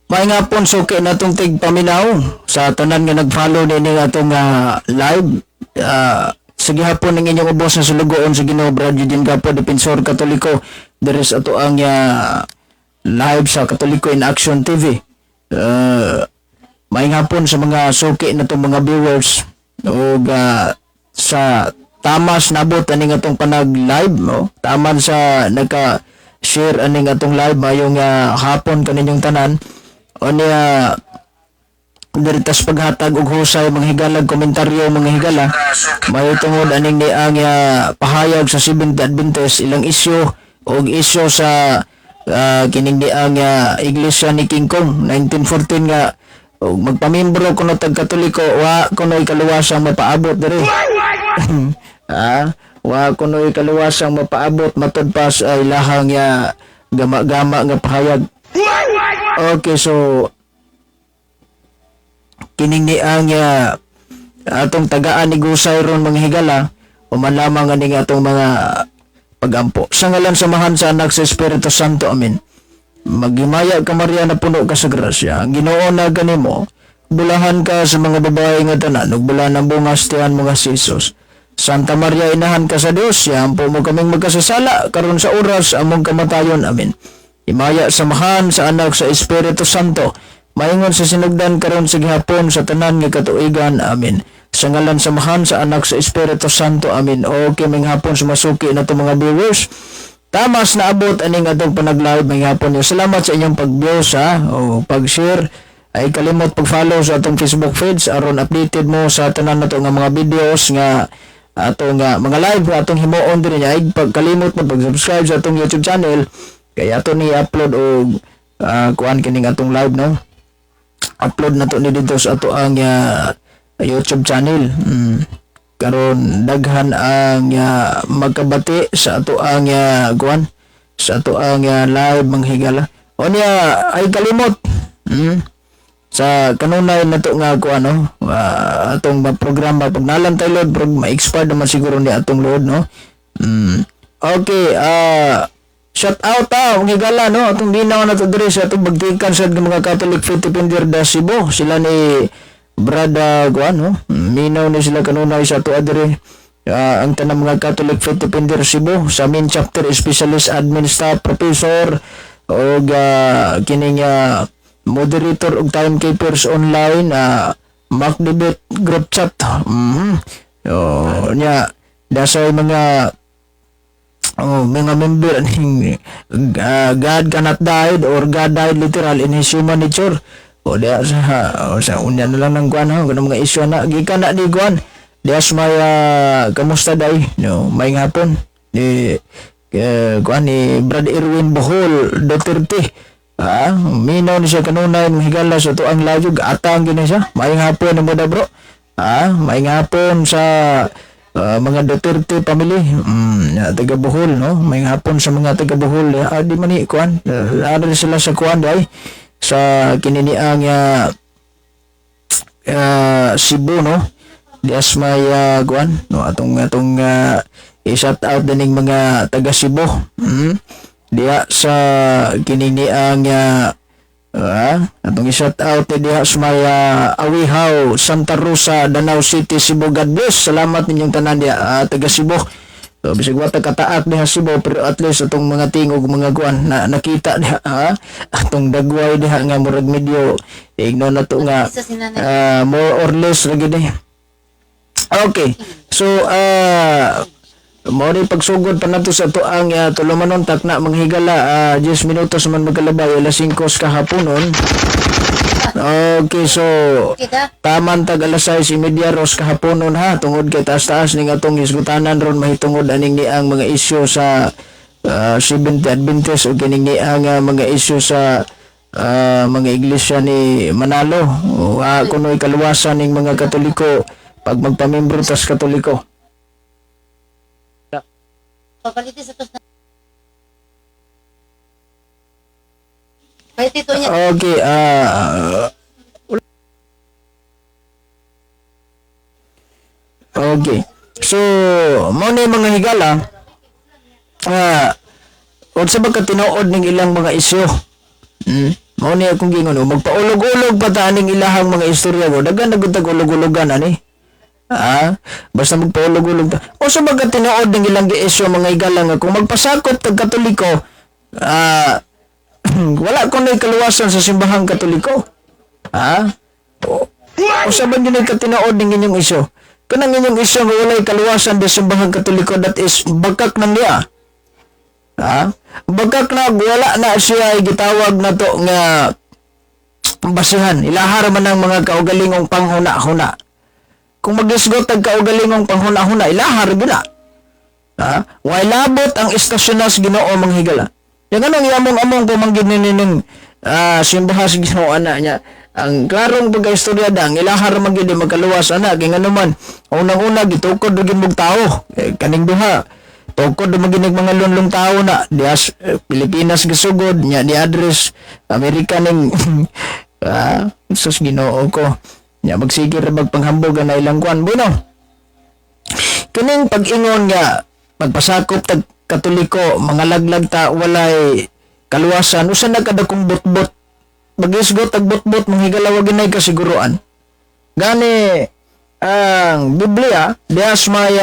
Maayong hapon, suki natong tigpaminaw sa tanan nga nag-follow nining atong live. Sa gihapon ng inyong ubos na sulugoon sa Ginoo, Brad Eugene Gapo, Defensor Katoliko, diri sa ato ang live sa Katoliko in Action TV. Maayong hapon sa mga suki natong mga viewers ug sa tamas nabot aning atong panag live, no, taman sa naka share aning atong live, mayong hapon kaninyong tanan. Unya diri tas paghatag og husay, mga higalag komentaryo, mga higala, may tungod aning ni ang pahayag sa Seventh Adventist, ilang isyu og isyu sa kining ni ang Iglesia ni King Kong 1914 nga og magpamimbro kuno tag Katoliko, wa kuno'y kaluwasang mapaabot diri. Wa kuno'y kaluwasang mapaabot matud pa sa ilahang gama-gama nga pahayag. Okay, so kining ni ang atong tagaan ni gusay ron, mga higala, human lamang aning atong mga pagampo. Sa ngalan sa Amahan, sa Anak, sa Espiritu Santo. Amen. Maghimaya ka, Maria, na puno ka sa grasya. Ang Ginoo na kanimo, bulahan ka sa mga babae nga tanan, ug bulahan ang bunga sa tiyan mo nga si Jesus. Santa Maria, inahan ka sa Dios, iampo mo kaming magkasasala, karon sa oras among kamatayon. Amen. Himaya sa Amahan, sa Anak, sa Espiritu Santo, maingon sa sinugdan, karon sa gihapon, sa tanan nga katuigan. Amen. Sa ngalan sa Amahan, sa Anak, sa Espiritu Santo. Amen. Okay, maayong hapon sa masuki na mga viewers. Tamas na abot aning atong panag-live, maayong hapon niyo. Salamat sa inyong pag-view sa o pag-share. Ay kalimot pag-follow sa atong Facebook page aron updated mo sa tanan nato nga mga videos nga atong mga live nga atong himuon diri niya. Ay pagkalimot mo pag-subscribe sa atong YouTube channel kay ato ni upload og kuan kining atong live, no, upload na to ni dito sa ato ang YouTube channel. Karon daghan ang magkabati sa ato ang kuan sa ato ang live, mga higala. O niya ay kalimot. Sa kanunay na to nga kuan, no, atong mga programa pag nalantay load pero ma-expired naman siguro ni atong load, no. Okay, shout out ta, mga higala, no, atong ginawa na to diri sa atong bagtikan sa mga Catholic Faith Defender da Cebu. Sila ni Brada kuan, no. Minaw ni sila kanunay sa ato diri. Ang tanang mga Catholic Faith Defender Cebu sa main chapter, specialist, admin staff, professor og kining moderator og timekeepers online mock debate group chat. Oh, nya dasay mga, oh, mga member ning God cannot died or God died literal in his human nature. O diya sa o, sa unya na lang ng kuan ha, kanang mga isyu na gikan na ni kuan. Diya sa may kamusta day, no, may hapon ni kuan ni Brad Erwin Bohol Duterte. Minaw ni siya kanunay, mga higala, sa tuang layog atang gini siya. Maayong hapon mo da, bro. Maayong hapon sa mga Duterte family, taga Bohol, no? Maayong hapon sa mga taga Bohol. Di man ni kuan. Ano sila sa kuan day sa kininiang Cebu, no? Dias may kuan, no, atong atong i-shout out dining mga taga Cebu. Diha sa kininiang atong i-shout out ni diha sa may Awihaw, Santa Rosa, Danao City, Cebu. God bless. Salamat ninyong tanan diha, taga Cebu. So, bisag wa ta kataak diha Cebu, pero at least atong mga tingog, mga kuan na nakita diha, ha? Atong dagway diha nga murag medyo igno na to nga Isa si nanay. More or less lagi ni. Okay. So, mao ni pagsugod pa nato sa tuang tulumanon takna, mga higala, 10 minutos man magkalabay alas 5 sa kahaponon. Okay, so Kita. Taman tag alas 6:30 ros kahaponon ha, tungod kay taas-taas ning atong hisgutanan ron mahitungod aning ni ang mga isyu sa Seventh Adventist o kining ni ang mga isyu sa mga iglesia ni Manalo o kuno'y kaluwasan ning mga Katoliko pag magpamembro tas Katoliko. Papalitin sa tos na. Pwede ito niya. Okay, okay. So, mao ni, mga higala, unsa ba ka tinuod ning ilang mga isyu? Mao ni akong gingon, oh, magpaulog-ulog pa ta aning ilahang mga istorya ko. Daghan na gud tag ulog-ulogan ani. Ah, basta magpaulog-ulog ta. O sa mga tinuod ng ilang giisyo, mga higala, nga kung magpasakop tag Katoliko, wala ko na kaluwasan sa simbahang Katoliko. Ah? O, o sa ba yun ay katinood ng inyong isyo? Kanang inyong isyo nga walay kaluwasan di simbahang Katoliko, that is bakak nang niya. Ha? Bakak na wala na siya ay gitawag na to nga basihan. Ilahar man ang mga kaugalingong panghuna-huna. Kung magisgot ang kaugalingong panghuna-huna, ilahar gina. Ha? Way labot ang istasyon sa Ginoo, mga higala. Yang anong yamong-among pumanggid nining simbahan sa Ginoo ana niya. Ang klarong pagkaistorya dang ilahar man gyud magkaluwas ana kay ngano man unang-una gitukod ra gyud mog tao eh, kaning duha tukod ra man gyud mga lunlong tao na dias eh, Pilipinas gisugod nya di address Amerika ning sus, Ginoo ko nya magsige ra magpanghambog ang ilang kwan. Bueno, kining pag-ingon nga magpasakop tag Katoliko, mga laglag ta, walay kaluwasan, usa na kadakong butbot. Magisgot tag butbot, mga higala, wa ginay kasiguruan. Gani ang Biblia dias may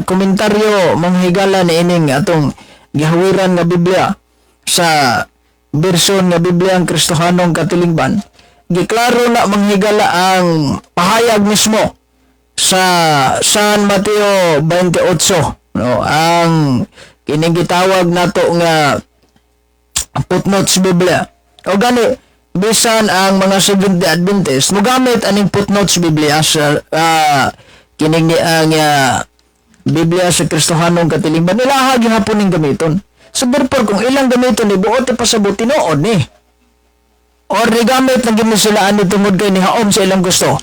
komentaryo, mga higala, ni ining atong gihawiran nga Biblia sa bersyon nga Biblia ang Kristohanong Katilingban. Giklaro na, mga higala, ang pahayag mismo sa San Mateo 28, no, ang kining gitawag nato nga footnotes Biblia. O gani bisan ang mga Seventh-day Adventist mogamit aning footnotes Biblia sa kining ang Biblia sa Kristohanong Katilingban, nila gihapon ning gamiton. So therefore, kung ilang gamiton ni buot ipasabot tinuod ni or gigamit na gini sila ani tungod kay nihaom sa ilang gusto.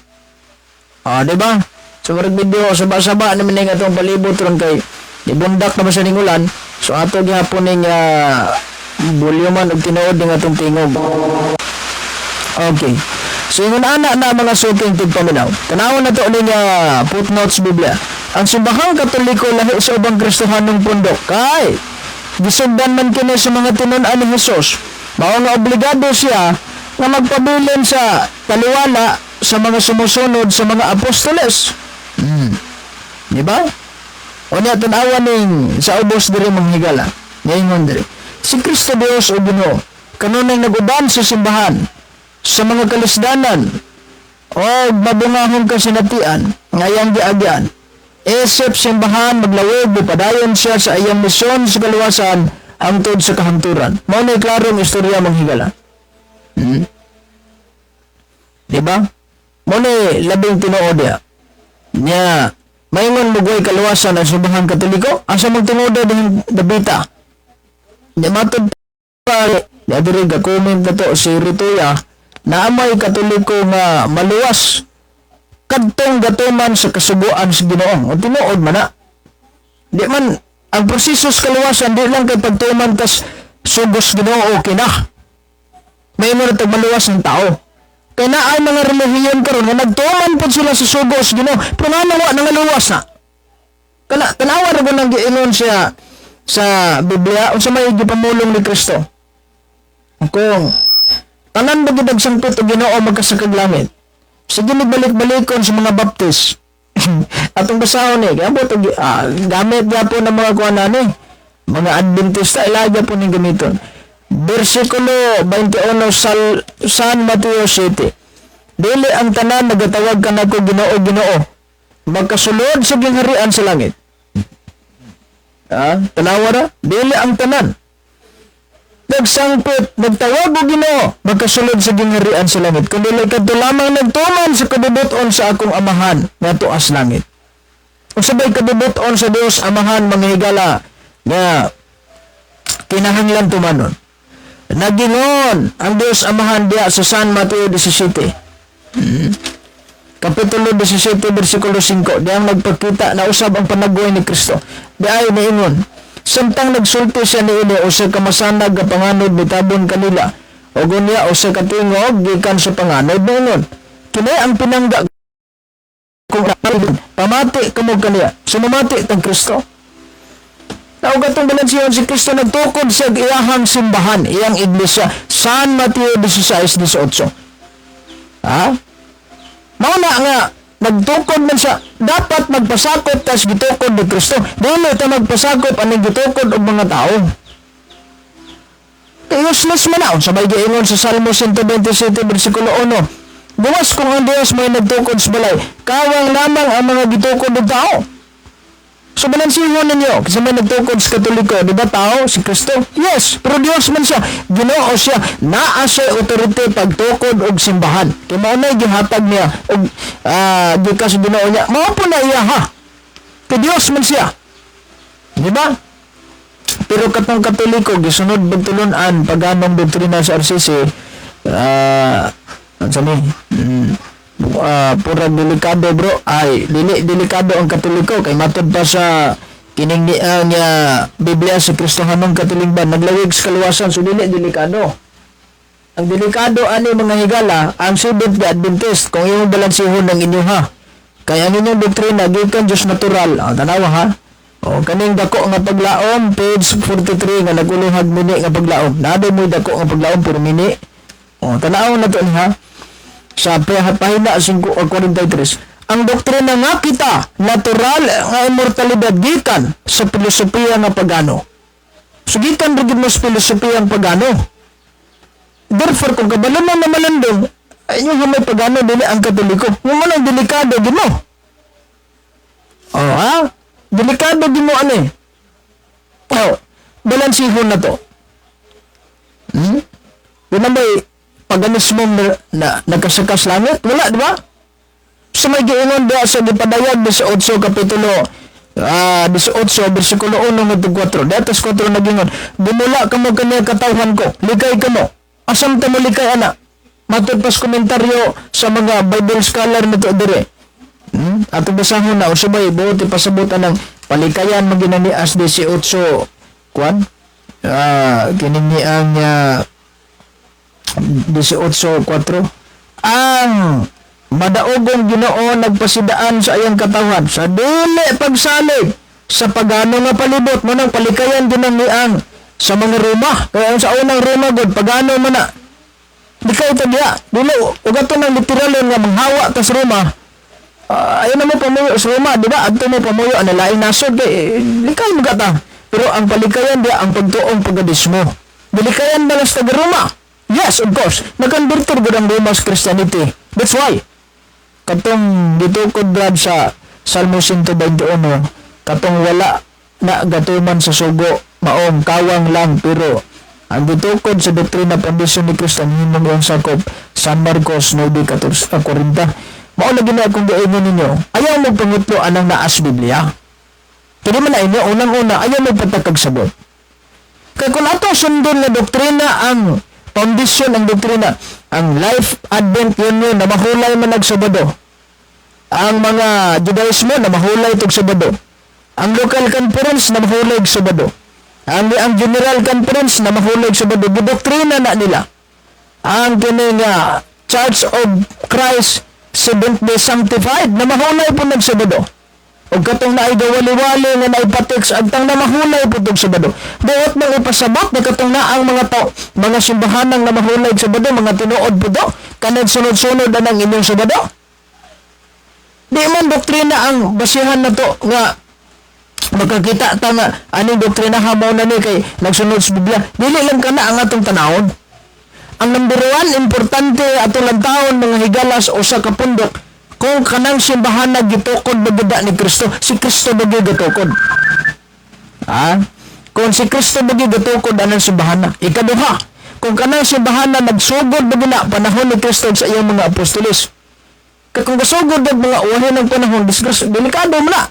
Ah, di ba? So murag video saba-saba naman ning atong palibot ron kay gibundak na ba sa ning ulan. So ato gihapon ning volume og tinuod ning atong tingog. Okay. So ingon ana na, mga suking tigpaminaw. Tanawon na to ning footnotes Biblia. Ang simbahang Katoliko lahi sa ubang Kristohanong pundok kay gisundan man kini sa mga tinun-an ni Jesus. Mao nga obligado siya nga magpabilin sa taliwala sa mga sumusunod sa mga apostoles. Di ba? O niya, tanawa ning sa ubos diri, mga higala. Ngayon diri. Si Kristo Dios o Ginoo kanunay naguban sa simbahan sa mga kalisdanan o mabungahong kasinatian nga iyang giagyan. Isip simbahan maglawig, padayon siya sa iyang misyon sa kaluwasan hangtod sa kahangturan. Mao na klarong istorya, mga higala. Di ba? Mao na labing tinuod ya. Nya, maingon mo goy kaluwasan ang simbahang Katoliko, asa mong tinuod din dabita. Nya matod pa, ya diri ga comment na to si Rituya, na amay Katoliko nga maluwas kadtong gatuman sa kasuguan sa Ginoo. O tinuod man na. Di man ang proseso sa kaluwasan di lang kay pagtuman tas sugos Ginoo, okay na. May mo na maluwas ng tao. Kay naay mga relihiyon karon nga nagtuman pod sila sa sugo sa Ginoo, pero nga wa nangaluwas na. Kana tanawa ra nang giingon siya sa Biblia unsa may gipamulong ni Kristo. Kung tanan ba gid sangpit og Ginoo magkasakag langit. Sige, balik-balikon sa mga Baptist. Atong basahon eh, kaya po gamit gyapon ng mga kuan ani. Mga Adventista ila gyapon ning gamiton. Versikulo 21 sa San Mateo 7. Dili ang tanan nagatawag kanako, "Ginoo, Ginoo," magkasulod sa gingharian sa langit. Ah, tanawa ra, dili ang tanan nagsangpit, nagtawag og "Ginoo," magkasulod sa gingharian sa langit, kundi kadto lamang nagtuman sa kabubuton sa akong Amahan nga tuas langit. Unsa bay kabubuton sa Dios Amahan, mga higala, nga kinahanglan tumanon? Nagingon ang Dios Amahan diya sa San Mateo 17. Kapitulo 17, versikulo 5, diyang nagpakita na usab ang panagway ni Kristo. Di ay niingon, samtang nagsulti siya niini, usa ka masanag nga panganod mitabon kanila. Ug unya usa ka tingog gikan sa panganod niingon, "Kini ang pinangga kong pamati kamo kaniya." Sumamati tang Kristo. Naog atong balansihon, si Kristo nagtukod sa iyahang simbahan, iyang iglesia. San Mateo 16:18. Ha? Mao na nga nagtukod man siya, dapat magpasakop tas gitukod ni Kristo. Dili ta magpasakop aning gitukod og mga tao. Kay useless man na. Unsa may giingon sa Salmo 127 versikulo 1? Gawas kung ang Dios may nagtukod sa balay, kawang lamang ang mga gitukod og tao. So balansihon ninyo, kasi may nagtukod sa Katoliko, di ba tao, si Kristo? Yes, pero Dios man siya, Ginoo siya, naa siya authority pagtukod og simbahan. Kay mao na gihatag niya og gikan sa Ginoo niya, mao po na iya ha. Kay Dios man siya. Di ba? Pero katong Katoliko, gisunod pagtulunan paganong doktrina sa RCC, ano ni? Pura delikado, bro, ay dili delikado ang Katoliko kay matud pa sa kining ni niya Biblia sa Kristohanong Katilingban, naglawig sa kaluwasan, so dili delikado. Ang delikado ani, mga higala, ang Seventh Day Adventist, kung imong balansihon ng inyo ha, kay ang inyong doktrina gikan Diyos natural. Ah, tanawa ha. O kaning dako nga paglaom, page 43, nga naguluhag mini nga paglaom, naa mo dako nga paglaom pero mini. O tanaw na to ni ha, sa pahina 5 o 43, ang doktrina nga kita natural nga immortalidad gikan sa filosofiya nga pagano. So gikan ra gid mo sa filosofiya ang pagano. Therefore, kung kabalo mo na malandong ay inyo may pagano, dili ang Katoliko mo man ang delikado gid mo. Oh ha, delikado gid mo ani. Oh, balansihon na to. Yun na may paganismo na nagkasakas langit? Wala, di ba? Sa may giingon diha sa gipadayag 18 kapitulo 18 bersikulo 1 ngadto 4. Datos 4 nagingon, "Bumula kamo kaniya katawhan ko, likay kamo." Asam ta mo likay ana? Matod pas komentaryo sa mga Bible scholar nito dire. Ato basahon na unsa bay buot ipasabot anang palikayan maginani as 18 kwan? Kining ni ang 18:4, ang madaogong Ginoo nagpasidaan sa iyang katawhan sa dili pagsalig sa pagano nga palibot. Mo nang palikayan din ang niang sa mga Roma, kaya ang sa unang Roma god pagano man na di kayo tagya dili ug ato nang literal nga manghawa tas Roma. Ayaw na mo pamuyo sa Roma, di ba? Adto mo pamuyo ang laing nasod kay likay mo gata. Pero ang palikayan diya ang pagtuong paganismo. Dilikayan ba sa taga Roma? Yes, of course. Nagkonverter gud ang Roma sa Christianity. That's why katong gitukod, Brad, sa Salmo 121, katong wala na gatuman sa sugo, maong kawang lang, pero ang gitukod sa doktrina pambisyon ni Kristo ang himong iyang sakop, San Marcos 9:14 40. Mao lagi na akong giingon ninyo, ayaw mo pangutlo anang naas Biblia. Kini man na inyo, unang-una, ayaw mo patakag sabot. Kay kung ato sundon na doktrina ang foundation ang doktrina, ang Life Advent Union na mahulay man Sabado. Ang mga Judaismo na mahulay tug Sabado. Ang local conference na mahulay og Sabado. Ang general conference na mahulay og Sabado. Gidoktrina na nila. Ang kini nga Church of Christ Seventh Day Sanctified na mahulay po nag-Sabado. O katong naay gawali-wali nga naipatix agtang na mahulay po tug Sabado. Buot mong ipasabot na katong naang mga tao, mga simbahanang na mahulay og Sabado, mga tinuod po to, kanag sunod-sunod na ng inyong Sabado. Di man doktrina ang basihan na to nga makakita ta nga aning doktrina hamaw na ni kay nagsunod sa Biblia. Dili lang kana ang atong tanawon. Ang number one, importante atong lantawon, mga higalas, usa ka pundok, kung kanang simbahan na gitukod ba gid ni Kristo, si Kristo ba gyud gitukod? Ha? Kung si Kristo ba gyud gitukod anang simbahan na. Ikaduha, kung kanang simbahan na nagsugod ba gid na panahon ni Kristo sa iyang mga apostoles. Kay kung gasugod og mga uwahin ng panahon, disgrasya, delikado man na.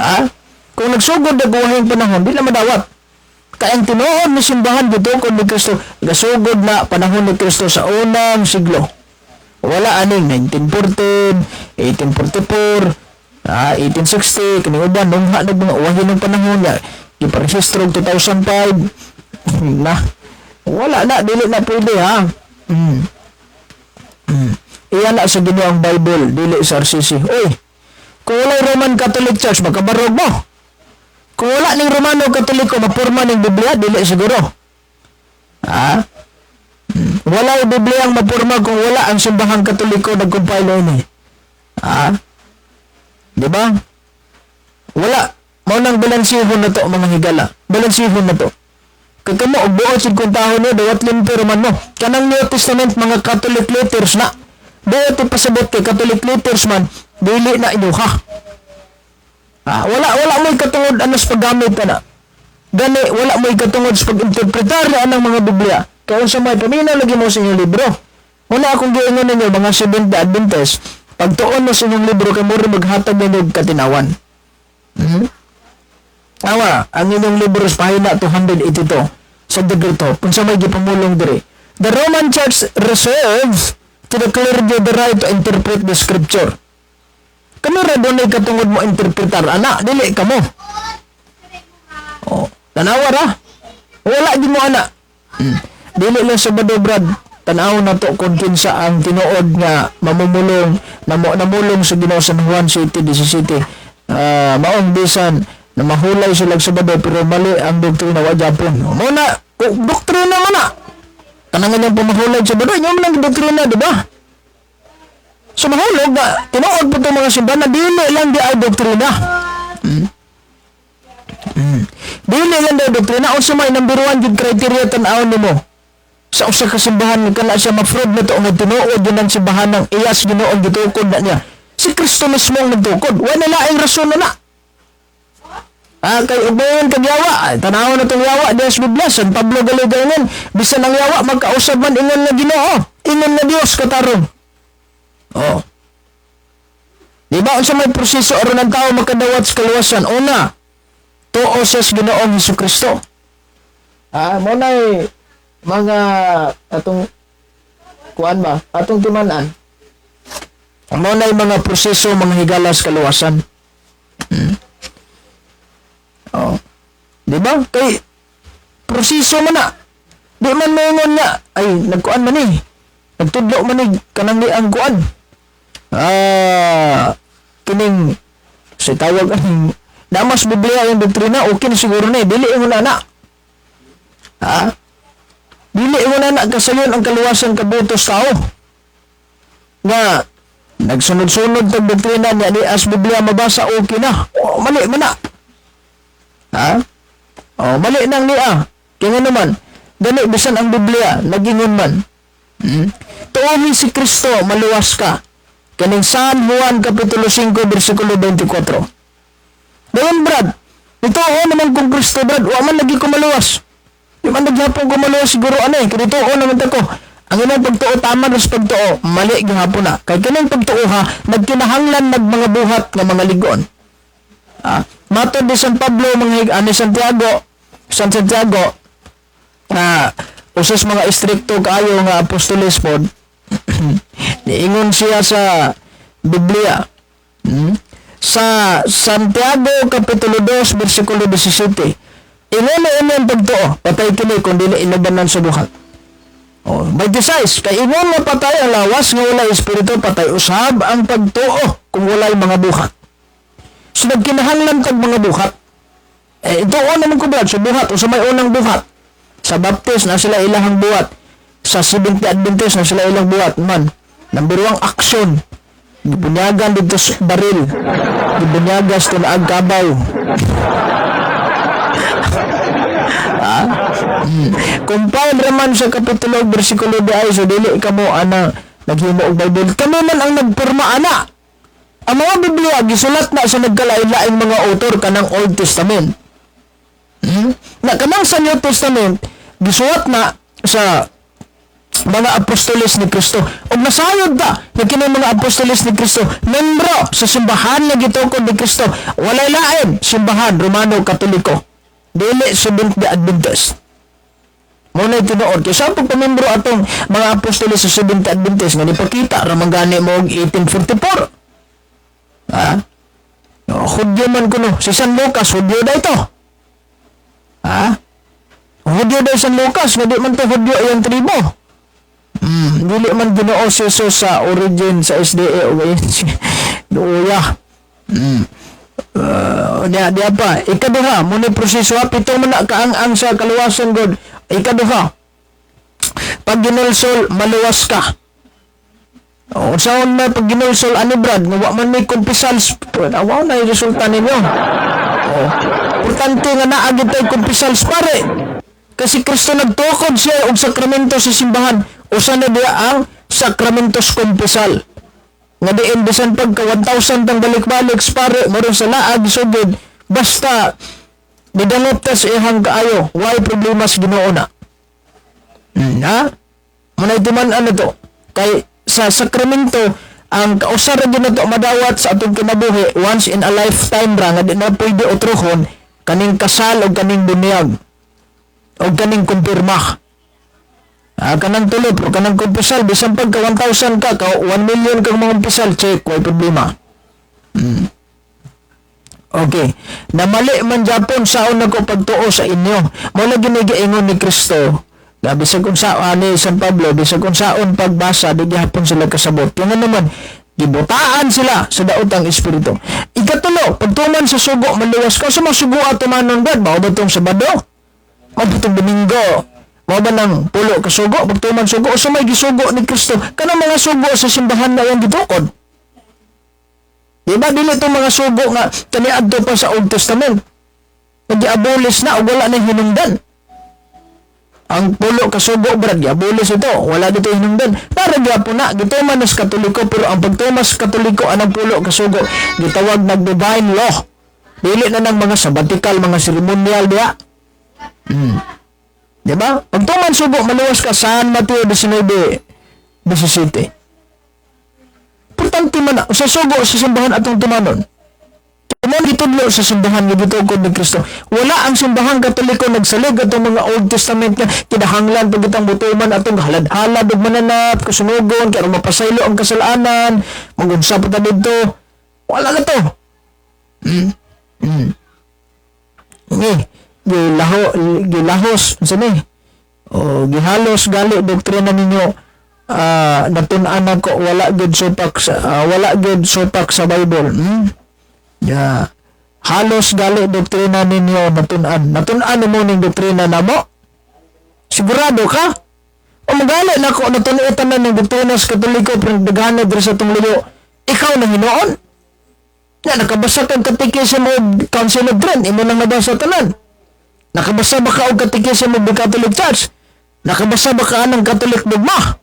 Ha? Kung nagsugod og uwahin panahon, di na madawat. Kaya ang tinuod ni simbahan gitukod ni Kristo, gasugod na panahon ni Kristo sa unang siglo. Wala aning 1914, 1844, 1860, kining uban nungha na mga uwahin ng panahon niya. Giparehistro og 2005. Na. Wala na, dili na pwede ha. Iyan na sa Ginoo ang Bible, dili sa RCC. Oy, kung walay Roman Catholic Church, makabarog mo. Kung wala ning Romano Katoliko, mapurma ning Biblia, dili siguro. Ha? Wala yung Biblia ang mapurma kung wala ang simbahang Katoliko nag-compile ini. Ha? Di ba? Wala. Mao nang balansihon na to, mga higala. Balansihon na to. Kay kamo og buot sig kuntahon niyo, dawat limpyo man mo. Kanang New Testament, mga Catholic letters na. Buot ipasabot kay Catholic letters man, dili na inyuha. Ah, wala wala mo'y katungod anas paggamit ana. Gani wala mo'y katungod sa pag-interpretar na anang mga Biblia. Kaya unsa may paminaw lagi mo sa inyong libro. Wala akong giingon ninyo, mga Seventh Adventist, pagtuon mo sa inyong libro kay mura maghatag ninyo og katinawan. Awa, ang inyong libro sa pahina 282 sa Degrito, kung sa may gipamulong diri. The Roman Church reserves to the clergy the right to interpret the scripture. Kami ra dunay katungod mo interpretar ana, dili kamo. Oh, tanawa ra. Wala di mo ana. Dili lang sa Bado, Brad. Tanaw na to kung kinsa ang tinuod nga mamumulong namulong sa Ginoo San Juan City 17. Ah, maong bisan na mahulay sila sa Sabado pero mali ang doktrina, wa japon. Mo na doktrina man na. Kanang inyong pamahulay sa Sabado, inyo man ang doktrina, di ba? So mahulog na tinuod po itong mga simbahan na dili lang di ay doktrina. Dili lang di ay doktrina. Unsa may number one jud criteria tan-awon nimo sa usa ka simbahan kana siya ma-prove na to nga tinuod din ang simbahan ng iyas Ginoo ang gitukod na niya. Si Kristo mismo ang nagtukod. Wala laing rason na na. Ah, kay ubayon kag yawa, ay, tanaw na tong yawa diya sa Biblia, San Pablo Galiga ingon, bisan ang yawa magkausab man ingon nga Ginoo, ingon nga Dios katarong. Oh. Di ba unsa may proseso aron ang tao makadawat sa kaluwasan? Una, tuo sa Ginoong Hesus Kristo. Ah, mo na mga atong kuan ba? Atong timan-an. Mo na mga proseso, mga higala, sa kaluwasan. Oh. Di ba? Kay proseso man na. Di man moingon nga ay nagkuan man ni. Nagtudlo man ni kanang ni ang kuan. Ah, kining sa tawag ang namas Biblia yung doktrina, okay na siguro na eh. Dili mo na na. Ha? Dili mo na na kasayon ang kaluwasan kabutos tao. Nga nagsunod-sunod tag doktrina niya di as Biblia mabasa, okay na. Oh, mali man na. Ha? Oh, mali nang niya. Kaya nga naman, dali bisan ang Biblia, nagingon man. Tuohi si Kristo, maluwas ka. Kaning San Juan Kapitulo 5, versikulo 24. Dayon, Brad, ituo naman kung Kristo, Brad, wa man lagi ko maluwas. Di man naghapon ko maluwas siguro ano eh, kaya tuo naman ta ko. Ang imong pagtuo tama na sa pagtuo, mali gihapon na. Kay kining pagtuo ha, nagkinahanglan nag mga buhat nga mga ligon. Ah, matod ni San Pablo mga ni Santiago, San Santiago na usas mga istrikto kaayo nga apostoles pod, niingon siya sa Biblia. Sa Santiago Kapitulo 2 versikulo 17. Ingon na ini ang pagtuo, patay kini kung dili inubanan sa buhat. Oh, by the size, kay ingon nga patay ang lawas nga walay espiritu, patay usab ang pagtuo kung walay mga buhat. So nagkinahanglan kag mga buhat. Eh, ito naman ko, Brad, sa buhat, o sa may unang buhat. Sa Baptist na sila ilahang buhat. Sa Seventh Adventist na sila ilang buhat man. Number one, action. Gibunyagan dito sa baril. Gibunyagas tunaag kabaw. Ha? Compile raman sa kapitulo versikulo di ay so dili kamo ana naghimo og Bible. Kami man ang nagpirma ana. Ang mga Biblia gisulat na sa nagkalain-laing mga author kanang Old Testament. Na kanang sa New Testament gisulat na sa mga apostoles ni Kristo. Ug nasayod ta nga kini mga apostoles ni Kristo membro sa simbahan nga gitukod ni Kristo. Walay lain, simbahan Romano Katoliko. Dili Seventh Day Adventist. Mo na tinuod kay sa pagpamembro atong mga apostoles sa Seventh Day Adventist nga nipakita ra man gani mo og 1844. Ha? No, Hudyo man kuno. Si San Lucas, Hudyo da ito. Ha? Hudyo daw San Lucas, nga di man to Hudyo iyang tribo. Dili man Ginoo si Jesus sa origin sa SDA o ANC. Duya. Diya, diya pa. Ikaduha, muna proseso ha. Pito man na kaang-ang sa kaluwasan, God. Ikaduha, pag ginulsol, maluwas ka. O, unsaon man pag ginulsol, ano Brad, nga wa man may kumpisal, awaw na yung resulta ninyo. O, importante nga naa gyud tay kumpisal pare. Kasi Kristo nagtukod siya og sakramento sa simbahan. Usa na diya ang sakramentos kumpisal. Nga diin bisan pagka 1,000 tang balik-balik pare, murag sa laag sugod, basta nidangop ta sa iyang kaayo, why problema sa Ginoo na. Ha? Munay tuman ano to. Kay sa sakramento, ang kausa ra gyud nato madawat sa atong kinabuhi once in a lifetime ra nga di na pwede otrohon kaning kasal o kaning bunyag o kaning kumpirma. Ah, kanang tulo pero kanang kumpisal bisan pagka 1,000 ka, ka 1 million kang mga kumpisal, check, way problema. Okay. Namali man Japon saon nako pagtuo sa inyo. Mo lagi ni giingon ni Kristo. Nga bisag kung sa ani San Pablo, bisag kung saon pagbasa, di gihapon sila kasabot. Kung ano naman, gibutaan sila sa daotang espiritu. Ikatulo, pagtuman sa sugo, maluwas ka. Sa mga sugo at tumanon God, mao ba tong Sabado? Mao ba tong Domingo? Mao ba nang pulo ka sugo? Pagtuman sugo, o sa may gisugo ni Kristo, kanang mga sugo sa simbahan na iyang gitukod. Di ba dili itong mga sugo nga kaniadto pa sa Old Testament? Nag-abolis na o wala na hinungdan. Ang pulo ka sugo, brad, giabolis ito. Wala dito hinungdan. Para gyapon na, gituman na sa Katoliko, pero ang pagtumas sa Katoliko, anang pulo ka sugo, gitawag nag divine law. Dili na ng mga sabbatical, mga seremonial diya. Di ba? Pagtuman sugo, maluwas ka. San Mateo 19:17. Importante man na, sa sugo sa simbahan atong tumanon. Mo gitudlo sa simbahan nga gitukod ni Kristo. Wala ang simbahan Katoliko nagsalig atong mga Old Testament nga kinahanglan pag itang butuman atong halad-halad ug mananap, kasunugon, kay aron mapasaylo ang kasalanan, magunsa pa ta didto. Wala na to. Ni, gilaho, gilahos, unsa ni? O gihalos gali doktrina ninyo, natun-an ako wala gyud supak sa Bible. Yeah. Halos gali doktrina ninyo natun-an. Natun-an mo ning doktrina namo? Sigurado ka? O magali na ko natun-an tanan ning doktrina sa Katoliko pero daghan na diri sa atong luyo. Ikaw na hinuon? Ya, nakabasa kag Catechism of Council of Trent, imo nang nabasa tanan. Nakabasa ba ka og Catechism of the Catholic Church? Nakabasa ba ka anang Catholic Dogma?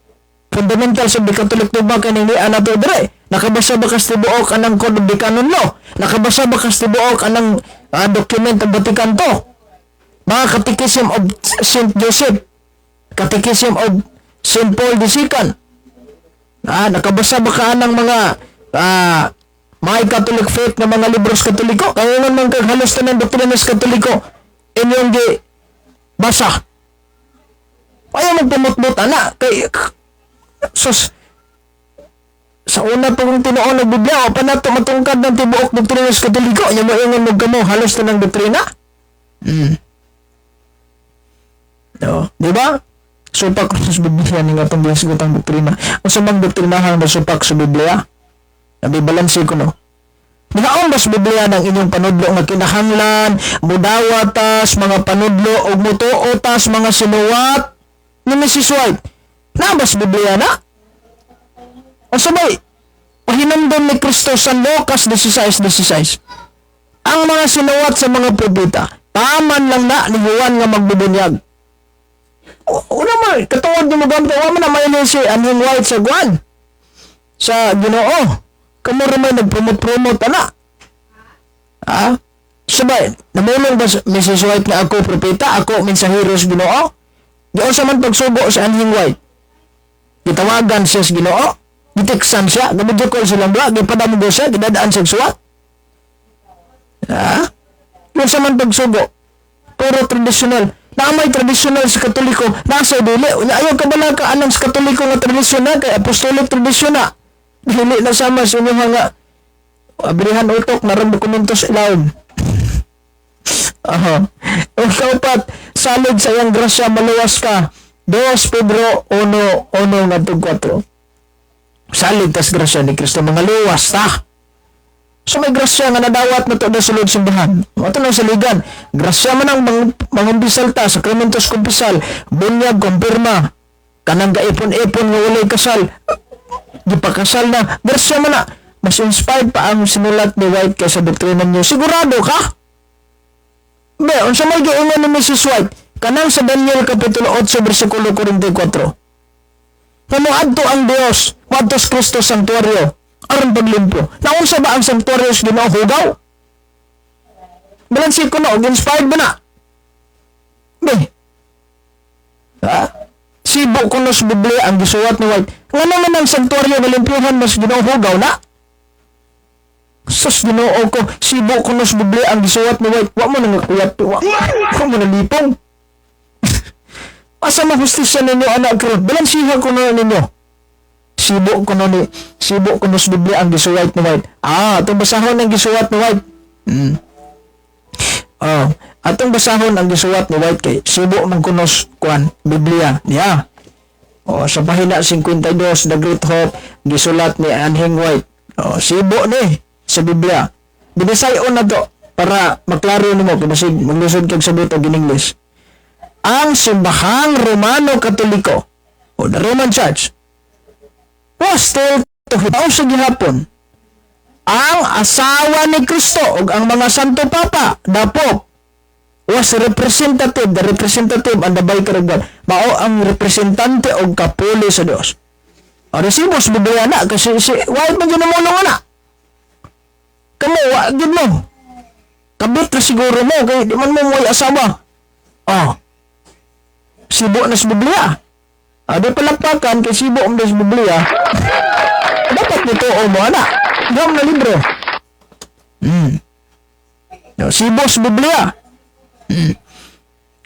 Fundamentals of the Catholic Dogma kaning ni nato dire. Nakabasa ba ka sa tibuok anang Code of the Canon Law? Nakabasa ba ka sa tibuok anang document of Vatican II? Mga Catechism of St. Joseph, Catechism of St. Paul II. Nakabasa ba ka anang mga My Catholic Faith na mga libros Katoliko? Kaya man man kag halos tanan doktrinas Katoliko inyong gi basa. Ayaw magpamutmut ana kay sus sa una pa kong tinuon ng Biblia o pa nato matungkad ng tibuok doktrinas Katoliko nya mo ingon mo kamo halos tanang doktrina. No, di ba? Supak sa Biblia ni nga atong gihisgutang doktrina. Unsa mang doktrinahang nasupak sa Biblia? Nabi balanse ko no. Nihaon ba sa Biblia ng inyong panudlo nga kinahanglan, mudawatas, mga panudlo, ug mutuo tas, mga sinuwat ni Mrs. White? Naa ba sa Biblia na? O sabay, pahinumdom ni Kristo sa Lucas 16:16. Ang mga sinuwat sa mga propeta, taman lang na ni Juan nga magbubunyag. Una man, katuod ni mo gamit, wa man na may si Anhing White sa Juan. Sa Ginoo. Kamo ra may nagpromote-promote ana. Ha? Sabay, namulong ba Mrs. White na ako propeta, ako mensahero sa Ginoo? Giunsa sa man pagsugo sa Anhing White? Gitawagan siya sa Ginoo? Giteksan siya? Gamidyo call silang duha? Gipadamo siya? Gidadaan siya suwat? Ha? Giunsa man pagsugo? Puro tradisyonal. Na may tradisyonal sa Katoliko, nasa dili. Unya ayaw ka bala ka anang sa Katoliko nga tradisyonal, kay apostolic tradisyon na. Dili na sama sa inyo nga abrihan utok narang dokumento sa ilawom. Aha. O kaupat, salig sa iyang grasya maluwas ka. 2 Pedro 1:1 ngadtong 4. Salig tas grasya ni Kristo mga luwas ta. So may grasya nga nadawat na to na sulod simbahan. Ato nang saligan. Grasya man ang mangumpisal ta, sakramentos kumpisal, bunyag, kumpirma, kanang gaipon-ipon nga walay kasal, gipakasal na, grasya man na. Mas inspired pa ang sinulat ni White kaysa doktrina niyo. Sigurado ka? Be, unsa may giingon ni Mrs. White? Kanang sa Daniel Kapitulo 8, versikulo 44. Nga moadto ang Dios, moadto si Kristo sa sanktuaryo, aron paglimpyo. Naunsa ba ang sanktuaryo sa Ginoo, hugaw? Balansi ko na, og inspired ba na? Be. Ha? Sibo ko no sa Biblia ang gisuwat ni White. Nga naman ang sanktuaryo nga limpyuhan mas Ginoo, hugaw na? Sus, Ginoo ko, sibo ko no sa Biblia ang gisuwat ni White. Wa mo na nga kuyat, wa mo na lipong. Asa mahustisya ninyo anak karon? Balansihan ko na ninyo. Sibo ko no sa Biblia ang gisuwat ni White. Ah, atong basahon ang gisuwat ni White. Oh, atong basahon ang gisuwat ni White kay sibo man kunos kuan Biblia niya. Oh, sa pahina 52, The Great Hope, gisulat ni Anhing White. Oh, sibo ni sa Biblia. Binisayon na to para maklaro nimo kung basig maglisod kag sabot og in English. Ang simbahang Romano Katoliko o the Roman Church was still to sa gihapon ang asawa ni Kristo ug ang mga Santo Papa, the Pope, was representative, the representative and the vicar of God. Mao ang representante og kapuli sa Dios. O resibo sa Biblia na kasi si White man gyud namulong na. Kamo wa gyud mo. Kabit ra siguro mo kay di man mo mo'y asawa. Oh. Sibo na sa Biblia. Ah, di palakpakan kay sibo mo sa Biblia. Dapat nito o mo ana. Di na libro. No, sibo sa Biblia.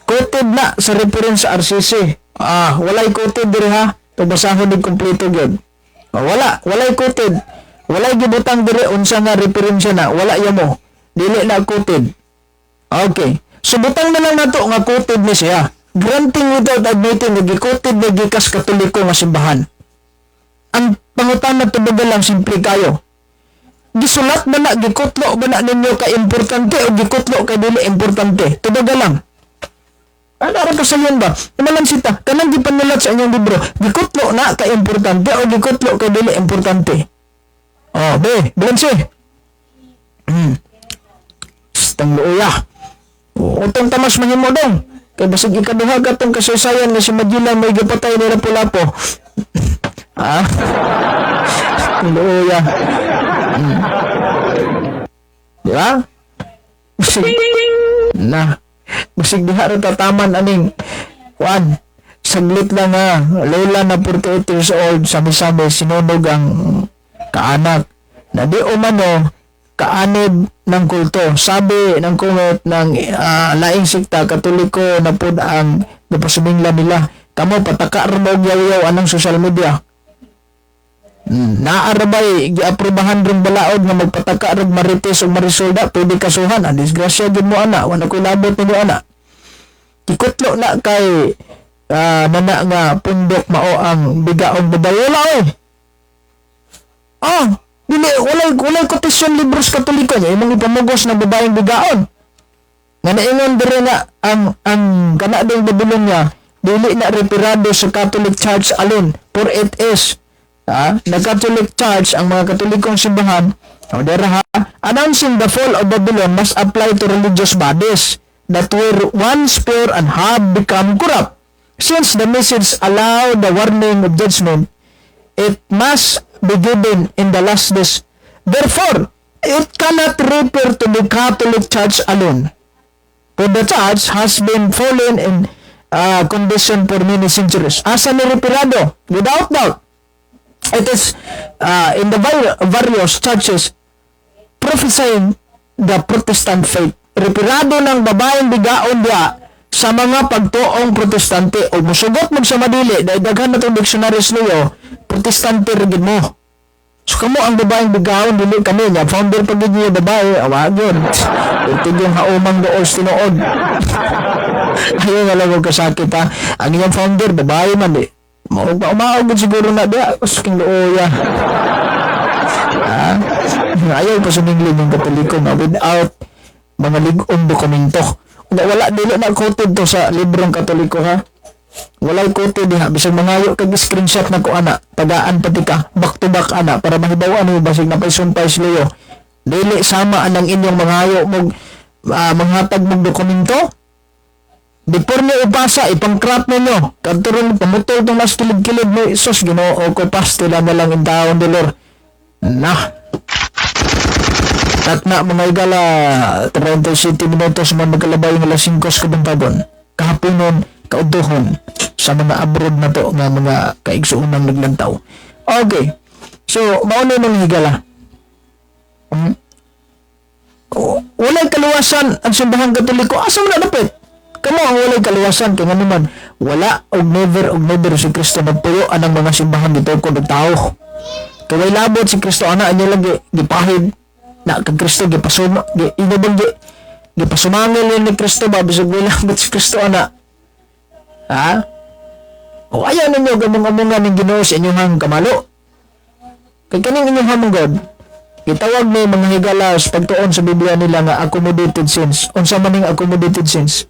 Quoted na sa reference sa RCC. Ah, walay quoted diri ha. To basahon ni kompleto gyud. Oh, wala, walay quoted. Walay gibutang diri unsa nga referensya na, wala ya mo. Dili na quoted. Okay. So butang na lang nato nga quoted ni siya. Granting without admitting nga gi-quoted na gikas Katoliko nga simbahan. Ang pangutana tubaga lang, simple kayo. Gisulat ba na, gikutlo ba na ninyo ka importante o gikutlo kay dili importante? Tubaga lang. Ano ra kasayon ba? Imalan sita, kanang gipanulat sa inyong libro, gikutlo na ka importante o gikutlo kay dili importante? Oh, be, balanse. Tang luoya. Utong tamas mahimo dong. Kay basig ikaduha katong kasaysayan nga si Magellan may gipatay ni Lapu-Lapu. Ah. Tang luoya. Di ba? Basig, na. Basig diha ra tataman aning kuan. Saglit lang ha. Lola na 48 years old, sami-sami sinunog ang kaanak. Na di umano kaanib ng kulto. Sabi ng comment ng laing sikta, Katoliko na po ang napasumingla nila. Kamo pataka ra mo og yaw-yaw anang social media. Naarabay giaprobahan rin balaod nga magpataka rog Marites ug Marisolda, pwede kasuhan. Ang disgrasya gid mo ana, wala ko'y labot ninyo ana. Gikutlo na kay nana nga pundok mao ang bigaong babae. Wala oy. Ah, dili walay quotation libros Katoliko niya imong ipamugos na babaeng bigaon. Nga naingon diri nga ang kana ding Babylonia dili na referado sa Catholic Church alone, for it is the Catholic Church, ang mga Katolikong simbahan o dira ha, announcing the fall of Babylon must apply to religious bodies that were once pure and have become corrupt. Since the message allowed the warning of judgment, it must be given in the last days. Therefore, it cannot refer to the Catholic Church alone. For the church has been fallen in condition for many centuries. Asa ni referado? Without doubt, it is in the various churches prophesying the Protestant faith. Referado ng babaeng bigaon diya sa mga pagtuong Protestante o musugot mo sa madili dahil daghan na itong dictionaries niyo, Protestante rin gid mo. So kamo ang babaeng bigaon, dili kami niya. Founder pag gid niyo babae, awa yun. Ito yung haumang doos tinuod. Ayaw nga lang og kasakit ha. Ang iyang founder, babae man di. Maog pa umaog gid siguro na diya. Kusking luoya. Ha? Ayaw pa sumingli ng Katoliko nga without mga lig-ong dokumento. Wala, wala, dili na quoted to sa librong Katoliko, ha. Walay quoted diha, bisag mangayo kag screenshot na ko ana, tagaan pati ka back to back ana para mahibaw-an mo basig napay sumpay si Leo. Dili sama anang inyong mangayo mog manghatag mog dokumento. Before niyo ipasa, ipang-crop ninyo. Kadto ron pamutol tong mas kilid-kilid mo. Sus, Ginoo ko, pastila na lang in taon dolor. Na. At na, mga igala, 37 minutos man magkalabay ng alas 5 sa kabuntagon. Kahaponon, kauduhon sa mga abroad na to nga mga kaigsuunang naglantaw. Okay. So, mauna, mga higala. Walay kaluwasan ang Simbahang Katoliko. Asa man na dapit? Kamo ang walay kaluwasan kay ngano man wala og never si Kristo nagpuyo anang mga simbahan dito og tao. Kay way labot si Kristo ana, inyo lang gipahid na kag Kristo gipasuma gi ino bang gipasumangil ni Kristo ba, bisag way labot si Kristo ana. Ha? O ayaw ninyo gamong-amongan ning Ginoo sa inyong kamalo. Kay kaning inyong hamong God, gitawag ni, mga higala, sa pagtuon sa Biblia nila nga accommodated sins. Unsa man ning accommodated sins?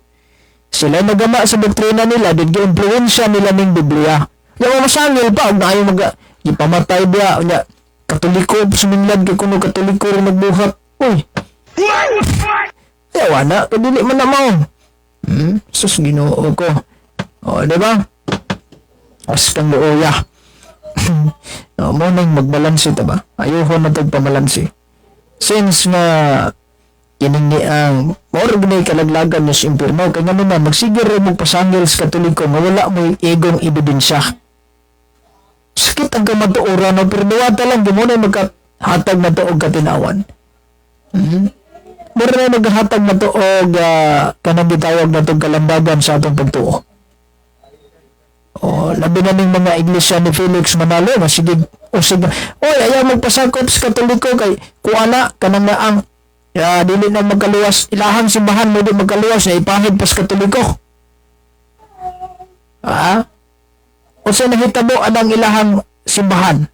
Sila nagama sa doktrina nila, did gi-impluwensya nila ning Biblia. Yawa masangil pa, og naayo mag gipamatay biya, unya Katoliko suminglan kay kuno Katoliko rin nagbuhat. Uy. Yawa na, kay dili man na mao. Sus, Ginoo ko. O, di ba? As kang luoya. O, mo nang magbalanse ta ba? Ayoko na tog pamalanse. Since nga kining ni ang mao ra kalaglagan niya sa impierno kay ngano man magsige ra mo pasangil sa Katoliko nga wala mo'y igong ebidensya. Sakit ang kamatuoran no, pero duwata lang di mo na magkahatag na to og katinawan. Mura na maghatag na to og kanang gitawag na tong kalambagan sa atong pagtuo. O, labi na ning mga iglesia ni Felix Manalo, masigig usig. Oy, ayaw magpasakop sa Katoliko kay kuana kanang na ang ya, dili na magkaluwas ilahang simbahan mo, di magkaluwas na ipahid pa sa Katoliko. Ah? Unsa nahitabo anang ilahang simbahan?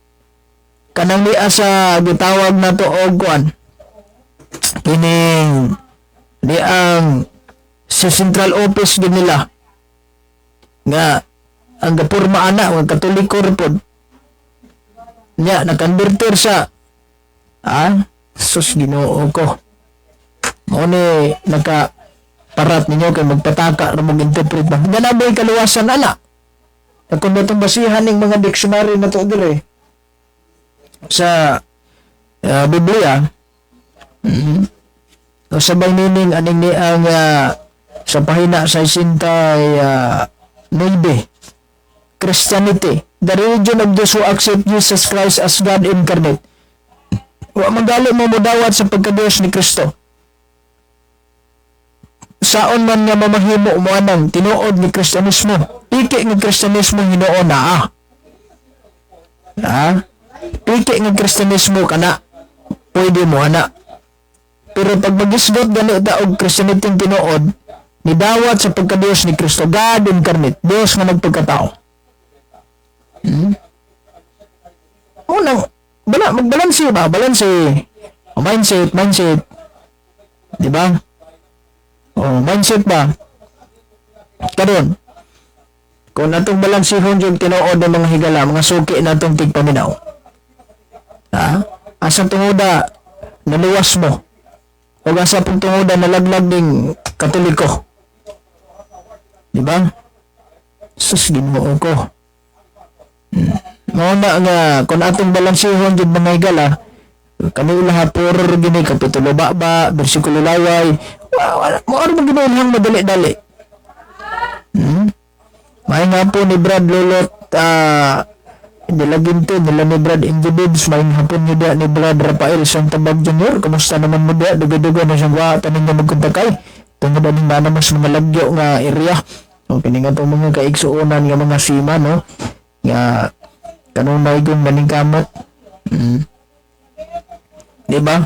Kanang niya sa gitawag na to og kuan. Kining di ang sa central office gid nila nga ang gapurma ana nga Katoliko ra pod niya nakonverter sa, ah, sus, Ginoo ko, mao ni naka parat ninyo kay magpataka ra mong interpret ba nga naboy kaluwasan ana. Kung natong basihan ning mga dictionary na to dire sa Biblia, o sabay meaning aning ni ang sa pahina 69, Christianity, the religion of those who accept Jesus Christ as God incarnate. Wa magali mo modawat sa pagkadiyos ni Kristo. Saon man nga mamahimo mo anang tinuod ni Kristiyanismo? Piki nga Kristiyanismo hinuon naa. Ha? Piki nga Kristiyanismo kana pwede mo ana. Pero pag magisgot gani ta og Christianity tinuod, nidawat sa pagkadiyos ni Kristo, God incarnate, Dios nga nagpagkatao. Unang, bala, magbalanse ba? Balanse. O, mindset, mindset. Di ba? O, mindset ba? Karon, kung natong balansihon yung tinuod ng mga higala, mga suki natong tigpaminaw. Ha? Asang tungoda, naluwas mo? O asa pong tungoda nalaglag ning Katoliko? Di ba? Sus, Ginoo ko. Mao na nga kung atong balansihon jud, mga higala, kami ulaha puro gini kapitulo ba ba bersikulo laway wa mo ano ginuulhang madali-dali. May nga po ni Brad Lolot Nilaginto nila ni Brad Individs, may hapon niyo diya ni Brad Rafael Santabag Jr. Kumusta naman mo diya? Dugo-dugo na siyang wa tanin nga magkuntakay tungod aning na mas mga lagyo nga area. O kini nga itong mga kaigsuonan nga mga sima no nga kanunay kong maningkamot. Di ba?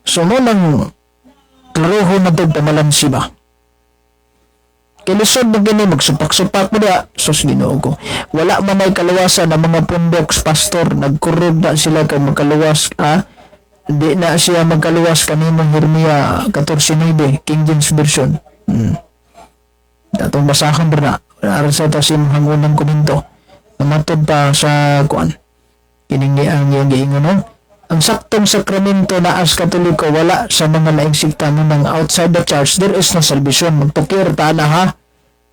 So mo nang klaroho na ito pamalansi ba? Kay lisod man gini magsupak-supak mo diha. Sus, Ginoo ko. Wala man ay kaluwasan ang mga pundok, pastor. Nagkurog na sila kay makaluwas. Ah, di na siya magkaluwas kanimong Jeremia 14:9, King James Version. Atong basahon ba na? Aron sa ito sa imong unang komento. Namatod pa sa kuan. Kining ni ang iyang giingon, no? Ang saktong sakramento naa sa Katoliko, wala sa mga laing sikta mo nang outside the church there is no salvation. Magtukir ta na ha.